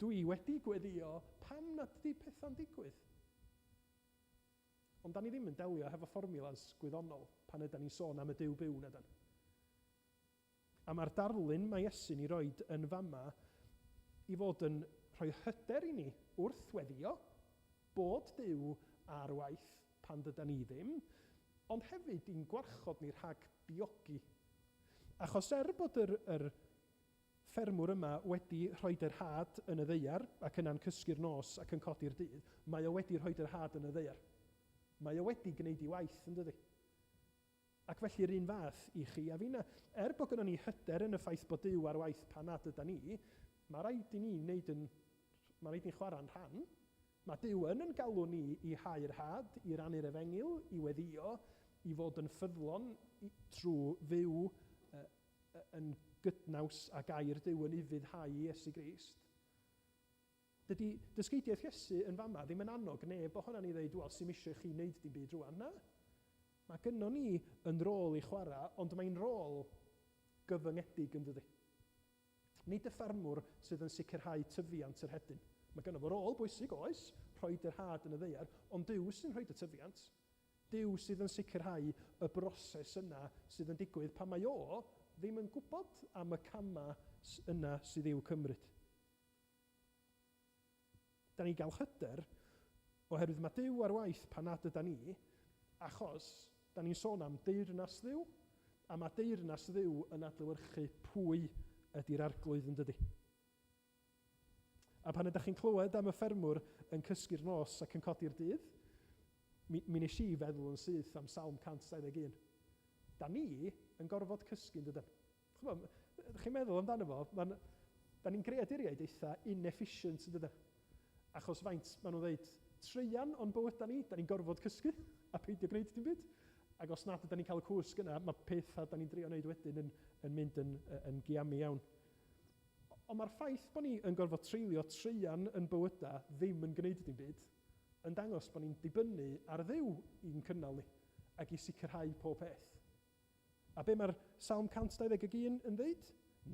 dwi wedi gweddio pam nad ydy pethau'n digwydd. Ond da ni ddim yn delio hefo fformulas gwyddonol pan ydy ni'n sôn am y Duw byw na dan. A mae'r darlun mae Iesu'n ei roed yn fama i fod yn rhoi hyder i ni wrth weddio bod Duw ar waith pan dydan ni ddim, ond hefyd i'n gwarchod ni rhag biogi. Achos er bod yr, yr ffermwr yma wedi rhoi yr had yn y ddaear ac yna'n cysgu'r nos ac yn codi'r dydd, mae o wedi rhoi yr had yn y ddaear. Mae o wedi gwneud ei waith, yn dydi? Ac felly'r un fath i chi a finna. Er bod gynnon ni hyder yn y ffaith bod Duw ar waith pan nad ydan ni, mae rhaid i ni wneud yn, mae rhaid ni chwarae'n rhan. Mae Duw yn yn galw ni i hau'r had, i rannu'r efengyl, i weddio, i fod yn ffyddlon trwy fyw yn gydnaws â gair Duw yn ufuddhau i Iesu Grist. Dydy dysgeidiaeth Iesu yn fama ddim yn annog neb ohonan ni ddeud, wel, sy'm eisiau chi wneud dim byd rwan. Na. Mae gynnon ni yn rôl i chwarae, ond mae'n rôl gyfyngedig yn dydy. Nid y ffermwr sydd yn sicrhau tyfiant yr hedyn. Mae gynno fo rôl bwysig, oes, rhoi yr had yn y ddaear, ond Duw sy'n rhoi y tyfiant. Duw sydd yn sicrhau y broses yna sydd yn digwydd pan mae o ddim yn gwybod am y camau yna sydd i'w cymryd. Da ni gael hyder oherwydd mae Duw ar waith pan nad yda ni, achos da ni'n sôn am deyrnas Dduw, a mae deyrnas Dduw yn adlewyrchu pwy ydy'r arglwydd yn dydy. A pan ydych chi'n clywed am y ffermwr yn cysgu'r nos ac yn codi'r dydd, mi, mi nes i feddwl yn syth am Salm 121. Da ni yn gorfod cysgu yn dydyn. Ch'mo', chi'n meddwl amdano fo, ma'n, da ni'n greaduriaid eitha inefficient yn dydan? Achos faint, maen nhw'n dweud, treian o'n bywydau ni, da ni'n gorfod cysgu a peidio gwneud dim byd. Ac os nad yda ni'n cael y cwsg yna, mae pethau da ni'n drio wneud wedyn yn, yn mynd yn, yn giamu iawn. Ond mae'r ffaith bod ni yn gorfod treulio treian yn bywydau ddim yn gwneud dim byd, yn dangos bod ni'n dibynnu ar Dduw i'n cynnal ni ac i sicrhau pob peth. A be mae'r Salm 121 yn dweud?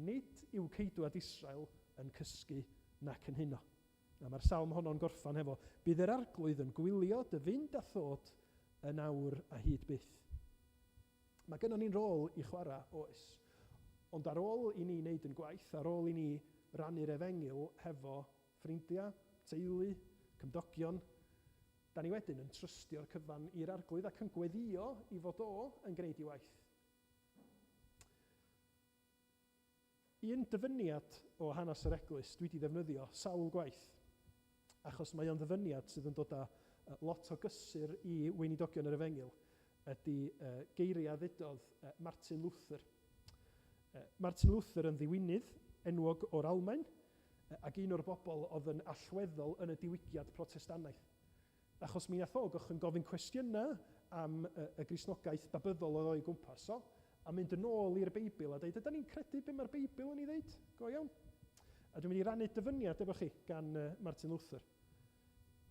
Nid yw ceidwad Israel yn cysgu nac yn huno. A mae'r salm honno'n gorffan hefo, bydd yr arglwydd yn gwylio dy fynd a thod yn awr a hyd byth. Mae gynnon ni'n rôl i chwarae, oes. Ond ar ôl i ni wneud yn gwaith, ar ôl i ni rannu'r efengyl hefo ffrindiau, teulu, cymdogion, da ni wedyn yn trystio'r cyfan i'r arglwydd ac yn gweddio i fod o yn gwneud ei waith. Un dyfyniad o hanes yr eglwys dwi wedi ddefnyddio sawl gwaith, achos mae o'n ddyfyniad sydd yn dod â lot o gysur i weinidogion yr efengyl, ydy geiriau ddudodd Martin Luther. Martin Luther yn ddiwinydd enwog o'r Almaen, Ac un o'r bobl oedd yn allweddol yn y diwygiad Protestannaidd. Achos mi nath o gychwyn gofyn cwestiynau am y Gristnogaeth Babyddol oedd o'i gwmpas o, a mynd yn ôl i'r Beibl a dweud, ydy ni'n credu be mae'r Beibl yn ei ddeud? Go iawn. A dwi'n mynd i rannu dyfyniad efo chi gan Martin Luther.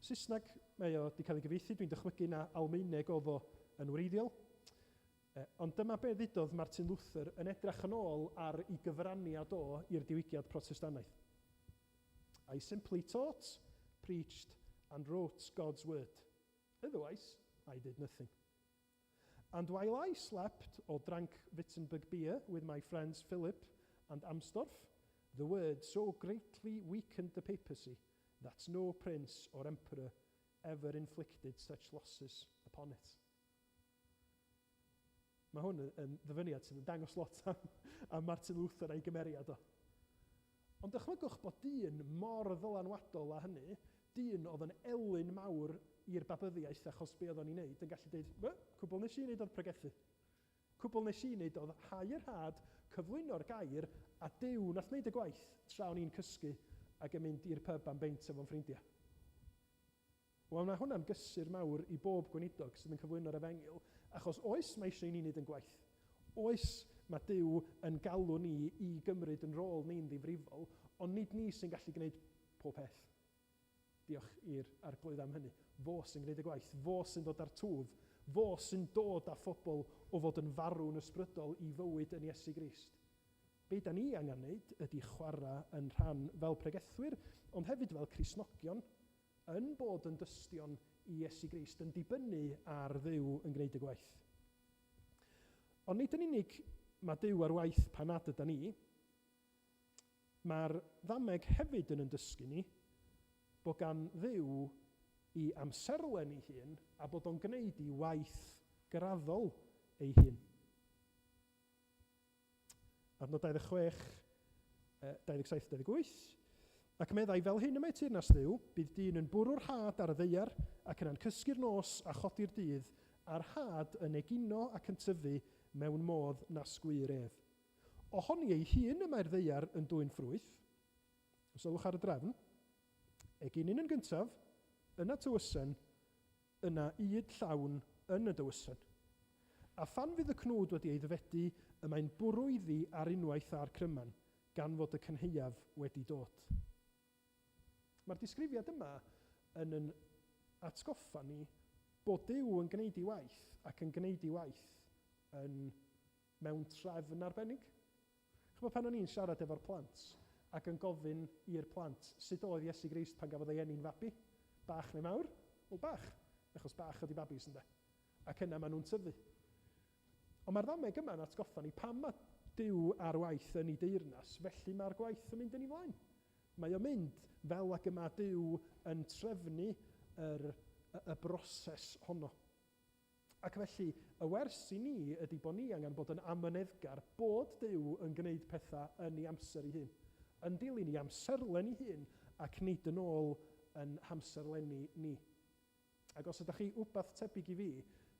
Saesneg, mae o wedi cael ei gyfieithu, dwi'n dychmygu na Almaeneg oedd o yn wreiddiol. Ond dyma be ddudodd Martin Luther yn edrach yn ôl ar ei gyfraniad o i'r diwygiad Protestannaidd. I simply taught, preached and wrote God's word. Otherwise, I did nothing. And while I slept or drank Wittenberg beer with my friends Philip and Amsdorf, the word so greatly weakened the papacy that no prince or emperor ever inflicted such losses upon it. Mae hwn yn ddyfyniad sydd yn dangos lot am Martin Luther a'i gymeriad o. Ond dychmygwch bod dyn mor ddylanwadol â hynny, dyn oedd yn elyn mawr i'r Babyddiaeth achos be oedd o'n ei wneud, yn gallu dweud, "Wel, cwbl nes i wneud oedd pregethu. Cwbl nes i wneud oedd hau'r had, cyflwyno'r gair, a Duw nath wneud y gwaith tra o'n i'n cysgu ac yn mynd i'r pub am beint efo'n ffrindiau." Wel, mae hwnna'n gysur mawr i bob gweinidog sydd yn cyflwyno'r efengyl, achos oes mae eisiau i ni wneud yn gwaith. Oes mae Duw yn galw ni i gymryd yn rôl ni'n ddifrifol, ond nid ni sy'n gallu gwneud pob peth. Diolch i'r Arglwydd am hynny. Fo sy'n gwneud y gwaith, fo sy'n dod â'r twf, fo sy'n dod â phobl o fod yn farw'n ysbrydol i fywyd yn Iesu Grist. Be da ni angen wneud ydy chwarae yn rhan fel pregethwyr, ond hefyd fel Cristnogion, yn bod yn dystion i Iesu Grist, yn dibynnu ar Dduw yn gwneud y gwaith. Ond nid yn unig mae Duw ar waith pan nad yda ni, mae'r ddameg hefyd yn dysgu ni bod gan Dduw i amserlen ei hun a bod o'n gwneud i waith graddol ei hun. Adnod 26, 27, 28. Ac meddai, fel hyn y mae teyrnas Dduw, bydd dyn yn bwrw'r had ar y ddaear, ac yna'n cysgu'r nos a chodi'r dydd, a'r had yn egino ac yn tyfu mewn modd nas gŵyr ef. Ohoni ei hun y mae'r ddaear yn dwyn ffrwyth. Sylwch ar y drefn. Eginyn yn gyntaf, yna tywysen, yna ŷd llawn yn y dywysen. A phan fydd y cnwd wedi ei ddyfedu, y mae'n bwrw iddi ar unwaith â'r cryman, gan fod y cynhaeaf wedi dod. Mae'r disgrifiad yma yn yn atgoffa ni bod Duw yn gwneud ei waith ac yn gwneud ei waith yn mewn trefn arbennig. Ch'mod pan o'n i'n siarad efo'r plant ac yn gofyn i'r plant sut oedd Iesu Grist pan gafodd ei eni'n fabi? Bach neu mawr? Wel bach, achos bach ydi babis ynde? Ac yna maen nhw'n tyfu. Ond mae'r ddameg yma'n atgoffa ni pam mae Duw ar waith yn ei deyrnas, felly mae'r gwaith yn mynd yn ei flaen. Mae o'n mynd fel ag y mae Duw yn trefnu yr, y, y broses honno. Ac felly, y wers i ni ydy bod ni angen bod yn amyneddgar bod Duw yn gwneud pethau yn ei amser ei hun, yn dilyn ei amserlen ei hun ac nid yn ôl yn hamserlenni ni. Ac os ydych chi wbath tebyg i fi,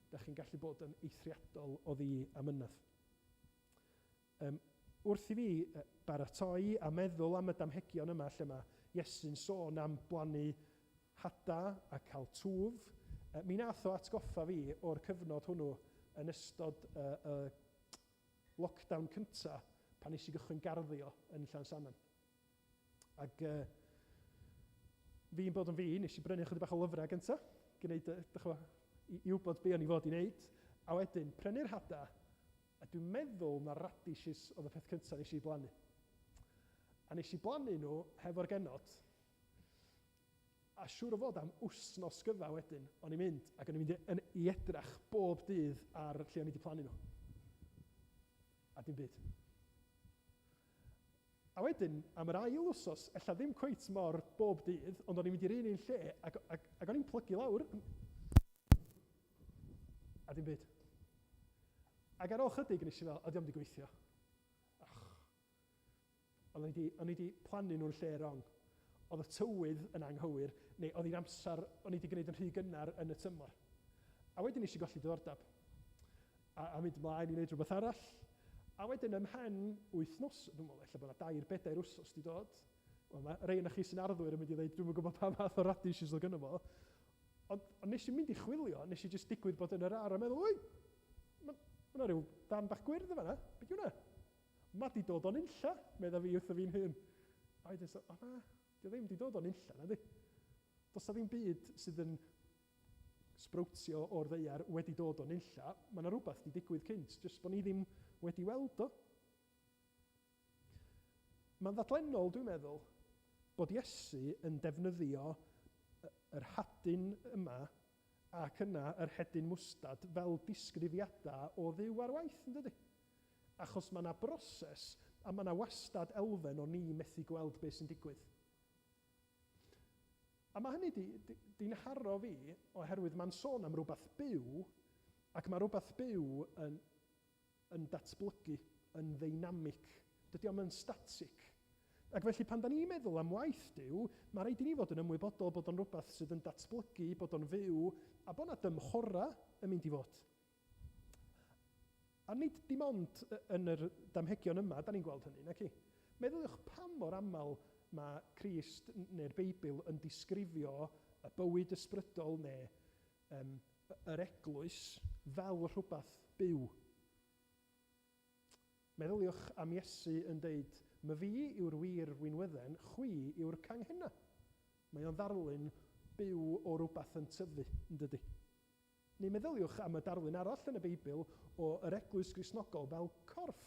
ydych chi'n gallu bod yn eithriadol o ddi-amynedd. Wrth i fi baratoi a meddwl am y damhegion yma lle mae Iesu'n sôn am blannu hada a cael twf, mi nath o atgoffa fi o'r cyfnod hwnnw yn ystod y, y lockdown cynta pan nes i gychwyn garddio yn Llansannan. Ac fi'n bod yn fi, nes i brynu chydig bach o lyfrau gynta, gwneud, dych i, i wybod be o'n i fod i wneud, a wedyn prynu'r hada. A dwi'n meddwl na radishes oedd y peth cyntaf nes i blannu. A nes i blannu nhw hefo'r genod. A siŵr o fod am wsnos gyfa wedyn, o'n i'n mynd, ac o'n i'n mynd yn, i edrach bob dydd ar lle o'n i wedi plannu nhw. A dim byd. A wedyn, am yr ail wsos, ella ddim cweit mor bob dydd, ond o'n i'n mynd i'r un un lle, ac, ac, ac o'n i'n plygu lawr. A dim byd. Ac ar ôl chydig, nes i fel, o, diolch wedi gweithio. Ach. Ond o'n i wedi plannu nhw'n lle wrong. Oedd y tywydd yn anghywir, neu oedd hi'n amser o'n i wedi gwneud yn rhy gynnar yn y tymor. A wedyn nes i golli diddordeb. A mynd ymlaen i wneud rhywbeth arall. A wedyn ymhen wythnos, dwi'n meddwl, ella bod yna dair, bedair wsos wedi dod, Wel, mae rei yna chi sy'n arddwyr yn mynd i ddweud, dwi'm yn gwybod pa fath o radishes oedd gynno fo. Ond nes i mynd i chwilio, nes i jyst digwydd bod yn yr ar a meddwl, oi, mae yna rhyw dan bach gwyrdd yma na, beth yw hwnna? Mae di dod o'n unlla, medda fi wrtho fi'n hun. A wedyn, so, o na, di o ddim di dod o'n unlla, na di. Does na ddim byd sydd yn sbrowtio o'r ddaear wedi dod o'n unlla, mae yna rhywbeth di digwydd cynt, jyst bod ni ddim wedi weld o. Mae'n ddadlennol, dwi'n meddwl, bod Iesu yn defnyddio yr hadyn yma ac yna yr hedyn mwstad fel disgrifiadau o Dduw ar waith, yn dydy? Achos mae yna broses a mae yna wastad elfen o ni methu gweld beth sy'n digwydd. A mae hynny di, di, di'n haro fi oherwydd mae'n sôn am rhywbeth byw ac mae rhywbeth byw yn datblygu, yn ddeinamig. Dydy o'm yn static. Ac felly pan da ni'n meddwl am waith Duw, mae rhaid i ni fod yn ymwybodol bod o'n rhywbeth sydd yn datblygu, bod o'n fyw, a bod yna dymhora yn mynd i fod. A nid dim ond yn yr damhegion yma, da ni'n gweld hynny, naci? Meddyliwch pa mor aml mae Crist neu'r Beibl yn disgrifio y bywyd ysbrydol neu yr eglwys fel rhywbeth byw. Meddyliwch am Iesu yn deud, "My fi yw'r wir winwydden, chwi yw'r canghennau." Mae o'n ddarlun byw o rywbeth yn tyfu, yn dydy? Neu meddyliwch am y darlun arall yn y Beibl o yr eglwys Gristnogol fel corff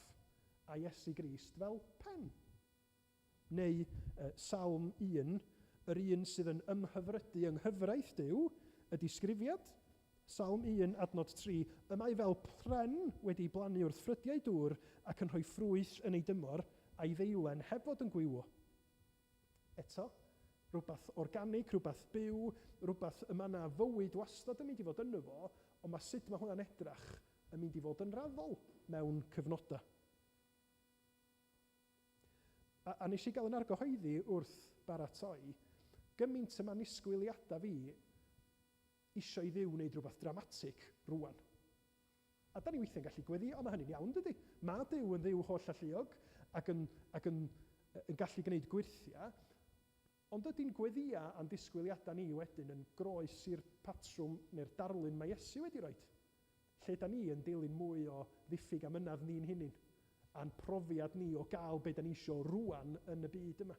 a Iesu Grist fel pen. Neu Salm 1, yr un sydd yn ymhyfrydu yng nghyfraith Duw, y disgrifiad. Salm 1, adnod 3, y mae fel pren wedi ei blannu wrth ffrydiau dŵr ac yn rhoi ffrwyth yn ei dymor, a'i ddeilen heb fod yn gwywo. Eto, rhywbeth organig, rhywbeth byw, rhywbeth y mae yna fywyd wastad yn mynd i fod yno fo, ond mae sut mae hwnna'n edrach yn mynd i fod yn raddol mewn cyfnodau. A nes i gael yn argyhoeddi wrth baratoi, gymaint yma nisgwyliadau fi isio i Dduw wneud rhywbeth dramatig rwan. A da ni weithiau'n gallu gweddio, ond mae hynny'n iawn, dydy? Mae Duw yn Dduw holl alluog ac yn gallu gwneud gwyrthiau, ond ydy'n gweddia a'n disgwyliadau ni wedyn yn groes i'r patrwm neu'r darlun mae Iesu wedi roed? Lle da ni yn dilyn mwy o ddiffyg amynedd ni'n hunain, a'n profiad ni o gael be da ni isio rwan yn y byd yma.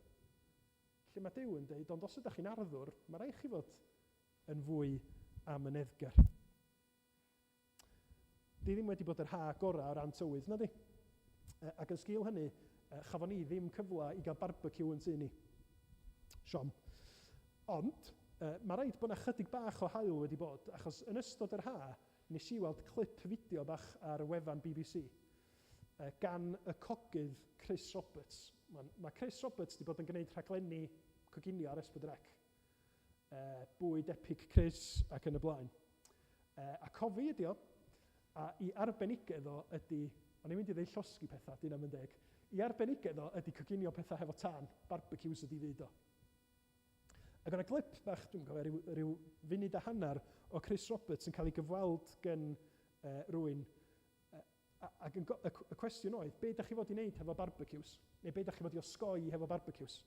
Lle mae Duw yn dweud, ond os ydych chi'n arddwr, mae rhaid chi fod yn fwy amyneddgar. Di ddim wedi bod yr ha gorau o ran tywydd, na di? Ac yn sgil hynny, chafon ni ddim cyfle i gael barbecue yn tŷ ni. Siom. Ond, mae rhaid bod yna chydig bach o haul wedi bod, achos yn ystod yr ha, nes i weld clip fideo bach ar wefan BBC gan y cogydd Chris Roberts. Mae Chris Roberts wedi bod yn gwneud rhaglenni coginio ar S4C. Bwyd Epic Chris ac yn y blaen. A cofi ydi o, a i arbenigedd o ydy, o'n i'n mynd i ddeud llosgi pethau, dyna yn deg. I arbenigedd o ydy coginio pethau hefo tân, barbecues ydy fyd o. Ac o'na glip bach, dwi'n cofio, rhyw funud a hanner o Chris Roberts yn cael ei gyfweld gen rywun. Ac y cwestiwn oedd, be da chi fod i wneud hefo barbecues? Neu be da chi fod i osgoi hefo barbecues?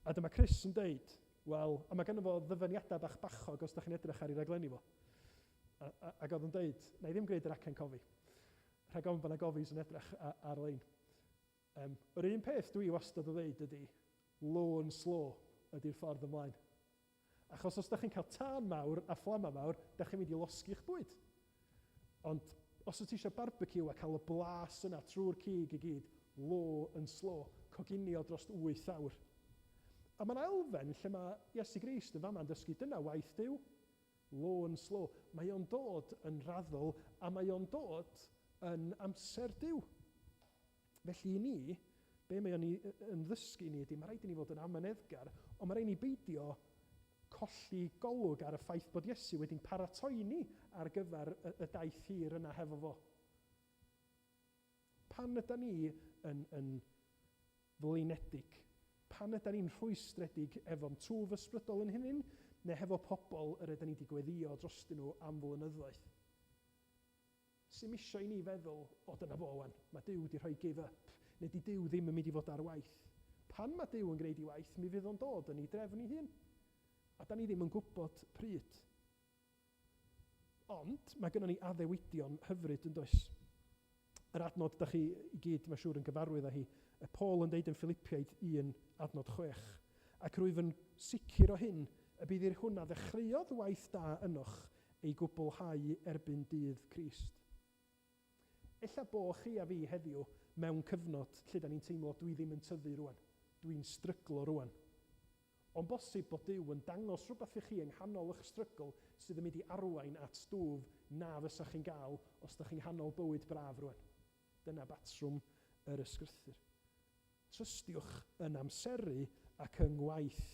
A dyma Chris yn deud, wel, a mae gynno fo ddyfyniadau bach bachog os da chi'n edrych ar ei raglenni fo. Ac oedd yn deud, na i ddim gwneud yr acen cofi. Rhag ofn bod yna gofis yn edrych ar-lein. Yr un peth dwi wastad o ddeud ydy, low and slow ydy'r ffordd ymlaen. Achos os da chi'n cael tân mawr a fflama mawr, da chi'n mynd i losgi'ch bwyd. Ond os wyt ti eisiau barbecue a cael y blas yna trwy'r cig i gyd, low and slow, coginio dros 8 awr. A mae'n elfen lle mae Iesu Grist yn fama'n dysgu dyna waith Duw. Low and slow. Mae o'n dod yn raddol a mae o'n dod yn amser Duw. Felly i ni, be mae o'n yn ddysgu ni ydy, mae rhaid i ni fod yn amyneddgar, ond mae rhaid i ni beidio colli golwg ar y ffaith bod Iesu wedi'n paratoi ni ar gyfer y daith hir yna hefo fo. Pan ydy ni yn flinedig? Pan ydy ni'n rhwystredig efo'n twf ysbrydol yn hunain, neu hefo pobl yr ydyn ni wedi gweddio drostyn nhw am flynyddoedd? Sy'm isio i ni feddwl, o dyna fo wan, mae Duw wedi rhoi give up, neu di Duw ddim yn mynd i fod ar waith. Pan mae Duw yn gwneud ei waith, mi fydd o'n dod yn ei drefn ei hun. A da ni ddim yn gwybod pryd. Ond mae gennym ni addewidion hyfryd yn does. Yr adnod da chi i gyd, mae'n siŵr, yn gyfarwydd â hi. Y Paul yn deud yn Philippiaid 1, adnod 6. Ac rwyf yn sicr o hyn, y bydd i'r hwn a ddechreuodd waith da ynoch ei gwblhau erbyn dydd Crist. Ella bo chi a fi heddiw mewn cyfnod lle da ni'n teimlo dwi ddim yn tyfu rwan, dwi'n stryglo rwan. Ond bosib bod Duw yn dangos rhywbeth i chi yng nghanol eich strygl sydd yn mynd i arwain at stwf na fysa chi'n gael os da chi'n nghanol bywyd braf rwan. Dyna batrwm yr ysgrythur. Trystiwch yn amseru ac yng ngwaith.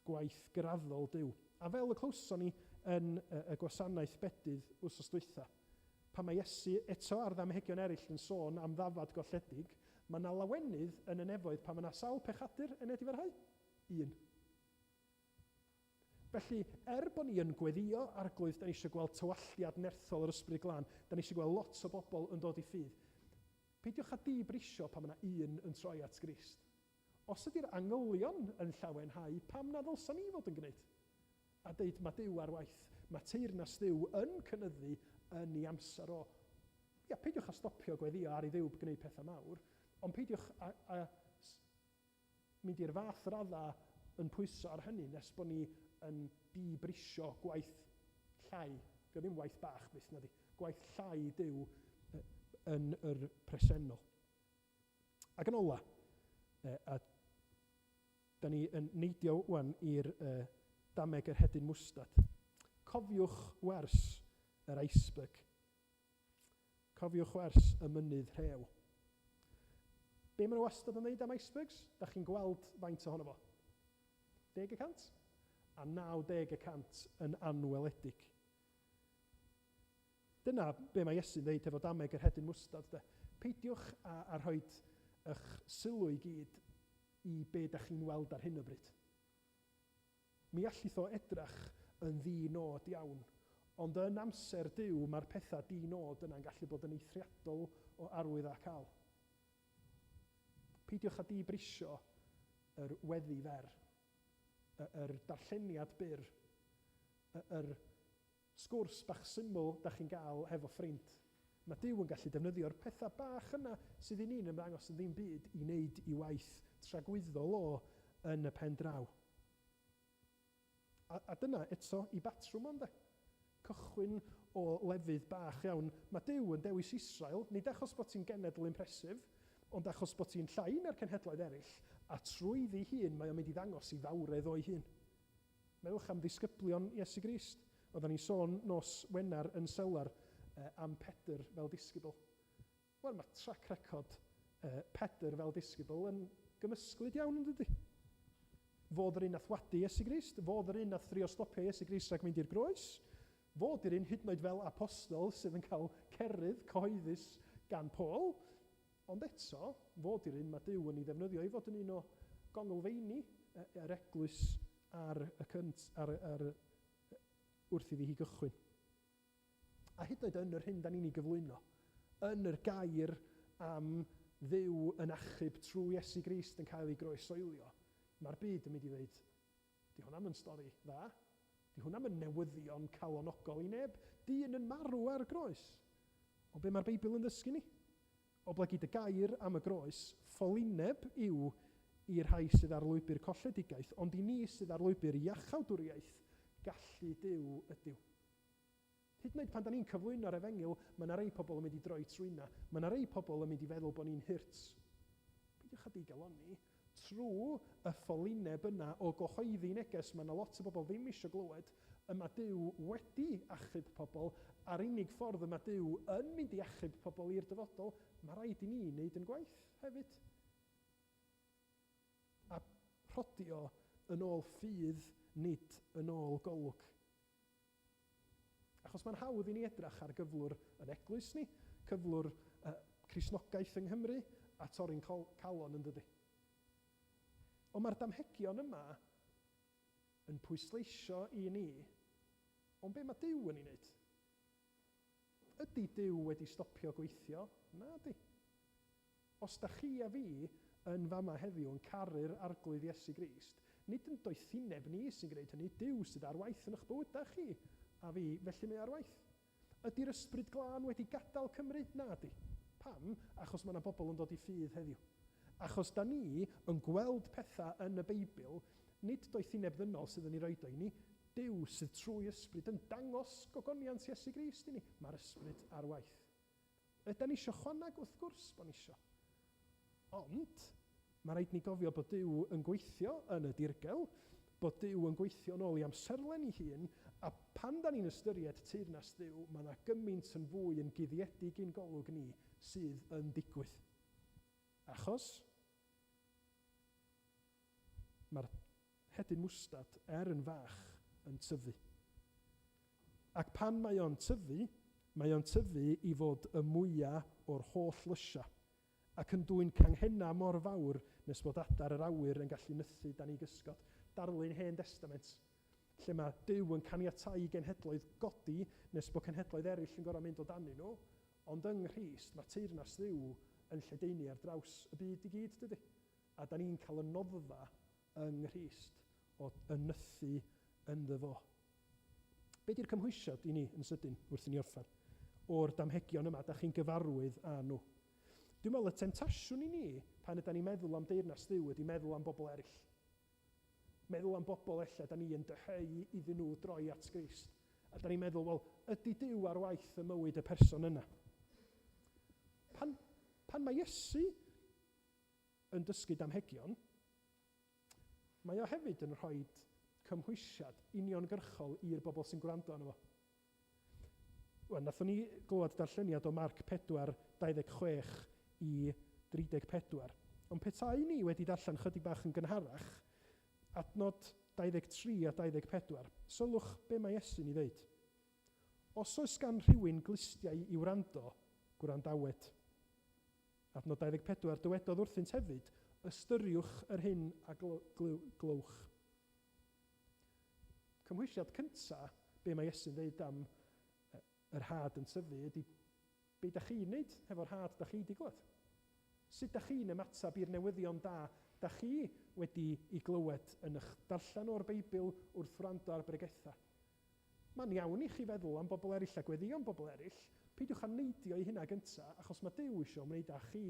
Gwaith graddol Duw. A fel y clywson ni yn y gwasanaeth bedydd wythnos dwytha, pan mae Iesu eto a'r ddamhegion eraill yn sôn am ddafad golledig, mae yna lawenydd yn y nefoedd pan mae yna sawl pechadur yn edifarhau? Un. Felly, er bod ni yn gweddio, Arglwydd, da ni eisiau gweld tywalltiad nerthol yr Ysbryd Glân, da ni eisiau gweld lot o bobl yn dod i ffydd. Peidiwch â dibrisio pan mae yna un yn troi at Grist. Os ydy'r angylion yn llawenhau, pam na ddylsan ni fod yn gwneud? A deud, mae Duw ar waith. Mae teyrnas Dduw yn cynyddu yn ei amser o. Ia, peidiwch â stopio gweddio ar i Dduw gwneud pethau mawr, ond peidiwch â, â mynd i'r fath radda yn pwyso ar hynny nes bod ni yn dibrisio gwaith llai. Dio ddim waith bach byth, na di. Gwaith llai Duw yn yr presennol. Ac yn ola, a da ni yn neidio wan i'r dameg yr hedyn mwstad. Cofiwch wers yr iceberg. Cofiwch wers y mynydd rhew. Be maen nhw wastad yn dweud am icebergs? Da chi'n gweld faint ohono fo? 10%? A 90% yn anweledig. Dyna be mae Iesu'n ddeud efo dameg yr hedyn mwstad, de. Peidiwch â, â rhoi eich sylw i gyd i be da chi'n weld ar hyn o bryd. Mi allith o edrach yn ddi-nod iawn, ond yn amser Duw mae'r pethau di-nod yna'n gallu bod yn eithriadol o arwydd ac al. Peidiwch â dibrisio yr weddi fer, yr darlleniad byr, yr Sgwrs bach syml dach chi'n gael hefo ffrind. Mae Duw yn gallu defnyddio'r pethau bach yna sydd i ni'n ymddangos yn ddim byd i wneud i waith tragwyddol o yn y pen draw. A, a dyna eto i batrwm o, ynde? Cychwyn o lefydd bach iawn. Mae Duw yn dewis Israel, nid achos bod ti'n genedl impressive, ond achos bod ti'n llai na'r cenhedloedd eraill, a trwyddi hun mae o'n mynd i ddangos i fawredd o'i hun. Meddylwch am ddisgyblion Iesu Grist. Oedden ni'n sôn nos Wener yn Selar am Pedr fel disgybl. Wel, mae track record Pedr fel disgybl yn gymysglyd iawn, yn dydy? Fodd yr un nath wadu Iesu Grist, fodd yr un nath drio stopio Iesu Grist rhag mynd i'r groes, fodd yr un hyd yn oed fel apostol sydd yn cael cerydd cyhoeddus gan Paul, ond eto, fod i'r un mae Duw yn ei ddefnyddio i fod yn un o gonglfeini yr eglwys ar y cynt, ar, ar, wrth iddi hi gychwyn. A hyd yn oed yn yr hyn da ni'n ei gyflwyno, yn yr gair am Dduw yn achub trwy Iesu Grist yn cael ei groesoelio, mae'r byd yn mynd i ddweud, di hwnna'n yn stori dda, di hwnna'n yn newyddion calonogol i neb, dyn yn marw ar groes. Ond be mae'r Beibl yn ddysgu ni? Oblegid y gair am y groes, ffolineb yw i'r rhai sydd ar lwybr colledigaeth, ond i ni sydd ar lwybr iachawdwriaeth, gallu Duw ydyw. Hyd yn oed pan da ni'n cyflwyno'r efengyl, mae yna rei pobl yn mynd i droi trwyna. Mae yna rei pobl yn mynd i feddwl bod ni'n hurt. Peidiwch â digalonni. Trwy y ffolineb yna o gyhoeddi neges, mae yna lot o bobl ddim eisiau glywed, y mae Duw wedi achub pobl, a'r unig ffordd y mae Duw yn mynd i achub pobl i'r dyfodol, mae rhaid i ni wneud yn gwaith hefyd. A rhodio yn ôl ffydd, nid yn ôl golwg. Achos mae'n hawdd i ni edrach ar gyflwr yn eglwys ni, cyflwr Cristnogaeth yng Nghymru, a torri'n calon yn dydy. Ond mae'r damhegion yma yn pwysleisio i ni, ond be mae Duw yn ei wneud? Ydy Duw wedi stopio gweithio? Na di. Os da chi a fi yn fama heddiw yn caru'r Arglwydd Iesu Grist, nid yn doethineb ni sy'n gwneud hynny, Duw sydd ar waith yn eich bywydau chi a fi, felly mae ar waith. Ydy'r Ysbryd Glân wedi gadael Cymru? Nadi. Pam? Achos mae yna bobl yn dod i ffydd heddiw. Achos da ni yn gweld pethau yn y Beibl, nid doethineb ddynol sydd yn ei roed o i ni, Duw sydd trwy Ysbryd yn dangos gogoniant Iesu Grist i ni. Mae'r Ysbryd ar waith. Ydan ni isio chwaneg? Wrth gwrs bod ni isio. Ond, mae rhaid ni gofio bod Duw yn gweithio yn y dirgel, bod Duw yn gweithio yn ôl i amserlen ei hun, a pan da ni'n ystyried teyrnas Dduw, mae yna gymaint yn fwy yn guddiedig i'n golwg ni sydd yn digwydd. Achos, mae'r hedyn mwstad, er yn fach, yn tyfu. Ac pan mae o'n tyfu, mae o'n tyfu i fod y mwya o'r holl lysia, ac yn dwyn canghenna mor fawr nes bod adar yr awyr yn gallu nythu dan ei gysgod. Darlun Hen Destament, lle mae Duw yn caniatáu i genhedloedd godi nes bod cenhedloedd eraill yn gorfod mynd o danyn nhw, ond yng Nghrist mae teyrnas Dduw yn lledaenu ar draws y byd i gyd, dydy? A da ni'n cael y noddfa yng Nghrist o nythu ynddo fo. Be di'r cymhwysiad i ni yn sydyn wrth i ni orffen? O'r damhegion yma, da chi'n gyfarwydd â nhw. Dwi'n meddwl y temtasiwn i ni pan yda ni'n meddwl am deyrnas Dduw ydy meddwl am bobl eraill. Meddwl am bobl ella da ni yn dyheu iddyn nhw droi at Grist. A da ni'n meddwl, wel, ydy Duw ar waith y mywyd y person yna? Pan, pan mae Iesu yn dysgu damhegion, mae o hefyd yn rhoi cymhwysiad uniongyrchol i'r bobl sy'n gwrando arno fo. Wel, nathon ni glywed darlleniad o Marc 4, 26 i 34. Ond petai ni wedi darllen chydig bach yn gynharach, adnod 23 a 24, sylwch be mae Iesu'n ei ddeud. Os oes gan rhywun glustiau i wrando, gwrandawed. Adnod 24, dywedodd wrthynt hefyd, ystyriwch yr hyn a glywch. Cymhwysiad cynta, be mae Iesu'n dweud am yr had yn tyfu, ydy be da chi'n wneud hefo'r had da chi wedi glywed? Sut da chi'n ymateb i'r newyddion da da chi wedi i glywed yn eich darllen o'r Beibl wrth wrando ar bregethau? Mae'n iawn i chi feddwl am bobl eraill a gweddio am bobl eraill. Peidiwch â neidio i hynna gynta, achos mae Duw eisiau ymwneud â chi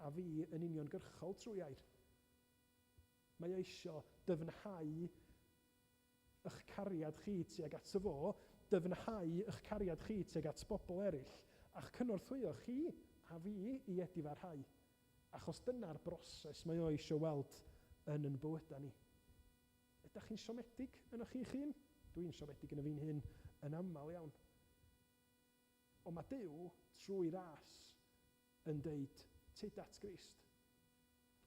a fi yn uniongyrchol trwy air. Mae o eisiau dyfnhau eich cariad chi tuag at y fo, dyfnhau eich cariad chi tuag at bobl eraill, a'ch cynorthwyo chi a fi i edifarhau. Achos dyna'r broses mae o eisiau weld yn yn bywydau ni. Ydych chi'n siomedig ynoch chi'ch hun? Dwi'n siomedig yn y fi'n hun yn aml iawn. Ond mae Duw trwy ras yn deud, tyd at Grist.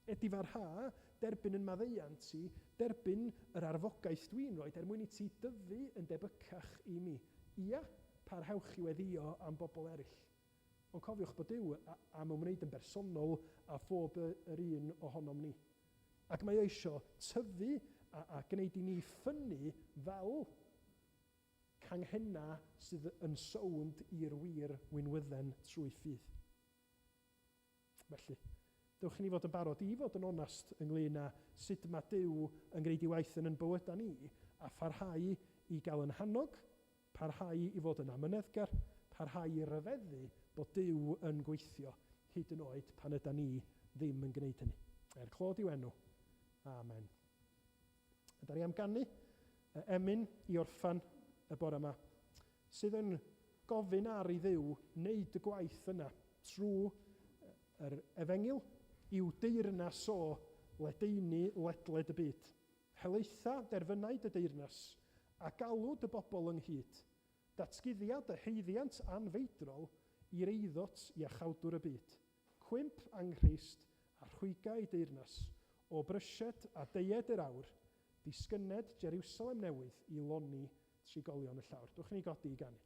Edifarha, derbyn yn maddeuant i, derbyn yr arfogaeth dwi'n rhoi er mwyn i ti dyfu yn debycach i mi. Ia, parhewch i weddio am bobl eraill. Ond cofiwch bod Duw am ymwneud yn bersonol â phob yr un ohonom ni. Ac mae o eisiau tyfu a gwneud i ni ffynnu fel canghenna sydd yn sownd i'r wir winwydden trwy ffydd. Felly, dewch i ni fod yn barod i fod yn onast ynglyn â sut mae Duw yn gwneud ei waith yn yn bywydau ni, a pharhau i gael yn hannog, parhau i fod yn amyneddgar, parhau i ryfeddu bod Duw yn gweithio, hyd yn oed pan yda ni ddim yn gwneud hynny. Er clod i'w enw. Amen. A da ni am ganu emyn i orffan y bore yma, sydd yn gofyn ar i Dduw wneud y gwaith yna trwy yr efengyl i'w deyrnas o ledaenu ledled y byd. Helaetha derfynau dy deyrnas, a galw dy bobl ynghyd. Datguddiad y haeddiant anfeidrol i'r eiddot iachawdwr y byd. Cwymp Anghrist a rhwyga ei deyrnas, o brysied a deued yr awr, disgynned Jerusalem newydd i lonni trigolion y llawr. Dwch i ni godi i ganu.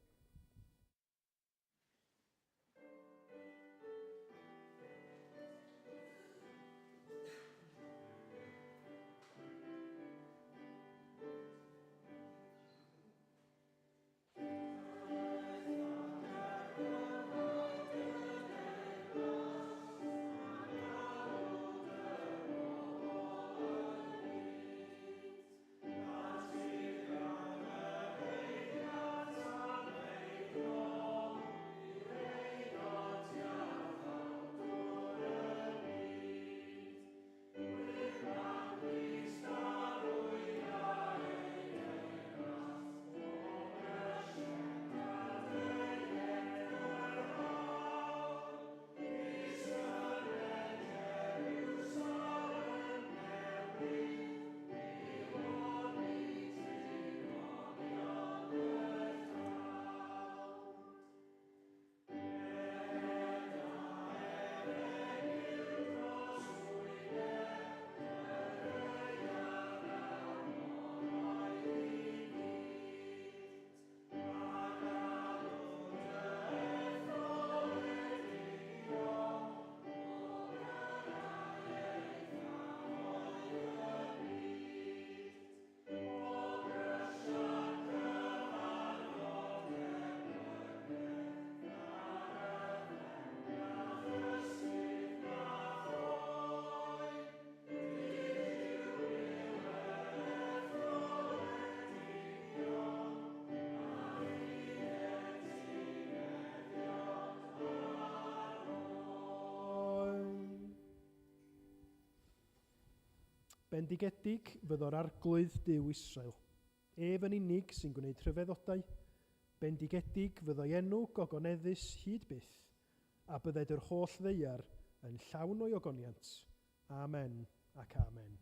Bendigedig fyddo'r Arglwydd Duw Israel. Ef yn unig sy'n gwneud rhyfeddodau. Bendigedig fyddo'i enw gogoneddus hyd byth, a bydded yr holl ddaear yn llawn o'i ogoniant. Amen ac amen.